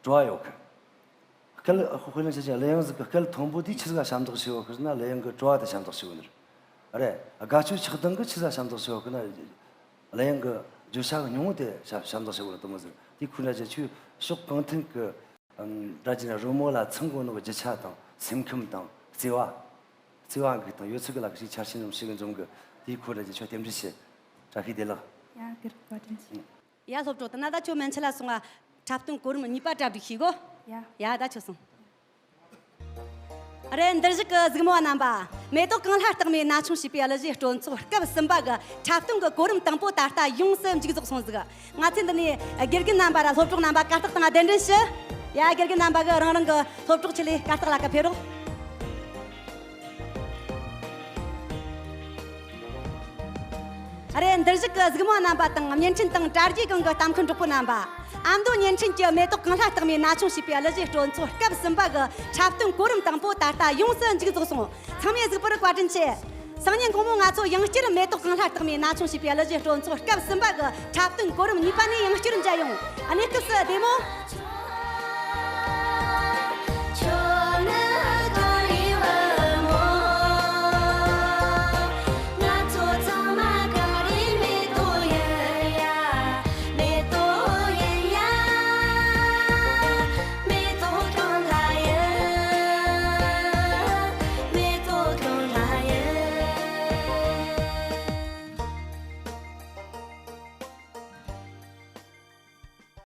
དྲི་བ་ཡོད་གི། སྐད། དཔེ་ལེན་བྱེད་ཀྱི་གླུ་དབྱངས་ཟིག་གི་སྐད་མཐོན་པོ་དེ་ཆི་ཟིག་ག་ཞབས་འདེགས་ཞུ་བ་གི་ན། གླུ་དབྱངས་གི་དྲི་བ་དེ་ཞབས་འདེགས་ཞུ་བ་ནི་རེད། རེད། དགའ་སྐྱོ་ཆགས་སྡང་གི་ཆི་ཟིག་ག་ཞབས་འདེགས་ཞུ་བ་གི་ན། གླུ་དབྱངས་གི་བརྗོད་བྱ་གི་སྙིང་བོ་དེ་ཞབས་ཞབས་འདེགས་ཞུ་བ་ལ་དེ་མོ་ཟིག། དེ་ཁོ་ན་ཅི་ཆུ་ཕྱོགས་གང་ཐད་གི། ཨམ། སྒྲ་ཅི་ན་རོལ་མོ་ལ་ཚང་དགོས་ནོ་གི་རྒྱུ་ཆ་དང་སེམས་ཁམས་དང་བརྩེ་བ། བརྩེ་བ་གི་དང་ཡོད་ཚད་གི་ལ་གི་ཞིག་ཆར་ཆེན་རམ་ཞིག་གི་འཛོམས་གི། དེའི་ཁོ་ར་ཅིག་ཆོས་རྟེན་འབྲེལ་བྱེད། བཀྲ་ཤིས་བདེ་ལེགས། ཡ་དེར་བཀའ་དྲིན་ཆེ། ཡ་སློབ་གྲོགས། དེ་ན་ད་ཁྱོད་མན་ཆད་ལ་སོང་ང་འཁྲབ་སྟོན་གོ་རིམ་གཉིས་པ་གྲ་སྒྲིག་ཤིག་གོ། ཡ། ཡ་ད་ཁྱོད་སོང་། རེད། འདིར་བཞུགས་ཀྱི་གཟིགས་མོ་བ་རྣམ་པ། མེ་ཏོག་གང་ལ་རྟག་མའི་ན་ཆུང་ཞེས་པའི་གླུ་གཞས་སྤྲོ་ཚོགས་སྐབས་གསུམ་པ་གི་འཁྲབ་སྟོན་གྱི་གོ་རིམ་དང་པོ་ད་ལྟ་ཡོངས་སུ་མཇུག་རྫོགས་སོང་ཟིག། ང་ཚོས་འདི་ནས་དགེ་རྒན་རྣམ་པ་ར་སློབ་གྲོགས་རྣམ་པ་གར་སྟེགས་སྟེང་གདན་འདྲེན་ཞུ། ཡ་དགེ་རྒན་རྣམ་པ་གི་རང་རང་གི་སློབ་གྲོགས་ཆེད་ལས་གར་སྟེགས་ལ་ཀ་ཕེབས་རོགས། རེད། འདིར་བཞུགས་ཀྱི་གཟིགས་མོ་རྣམ་པ་དང་བརྙན་འཕྲིན་དང་དྲ་རྒྱའི་སྒང་གི་ལྟ་མཁན་གྲོགས་པོ་རྣམ་པ། ཨ་མདོ་བརྙན་འཕྲིན་གྱི་མེ་ཏོག་གང་ལ་རྟག་མའི་ན་ཆུང་ཞེས་པའི་གླུ་གཞས་སྤྲོ་ཚོགས་སྐབས་གསུམ་པ་གི་འཁྲབ་སྟོན་གོ་རིམ་དང་པོ་ད་ལྟ་ཡོངས་སུ་མཇུག་རྫོགས་སོང་། ཚང་མས་གཟིགས་པར་བཀའ་དྲིན་ཆེ། སང་ཉིན་དགོང་མོ་ང་ཚོ་ཡང་བསྐྱར་མེ་ཏོག་གང་ལ་རྟག་མའི་ན་ཆུང་ཞེས་པའི་གླུ་གཞས་སྤྲོ་ཚོགས་སྐབས་གསུམ་པ་གི་འཁྲབ་སྟོན་གོ་རིམ་གཉིས་པ་ནས་ཡང་བསྐྱར་མཇལ་ཡོང་། གནས་སྐབས་སུ་བདེ་མོ།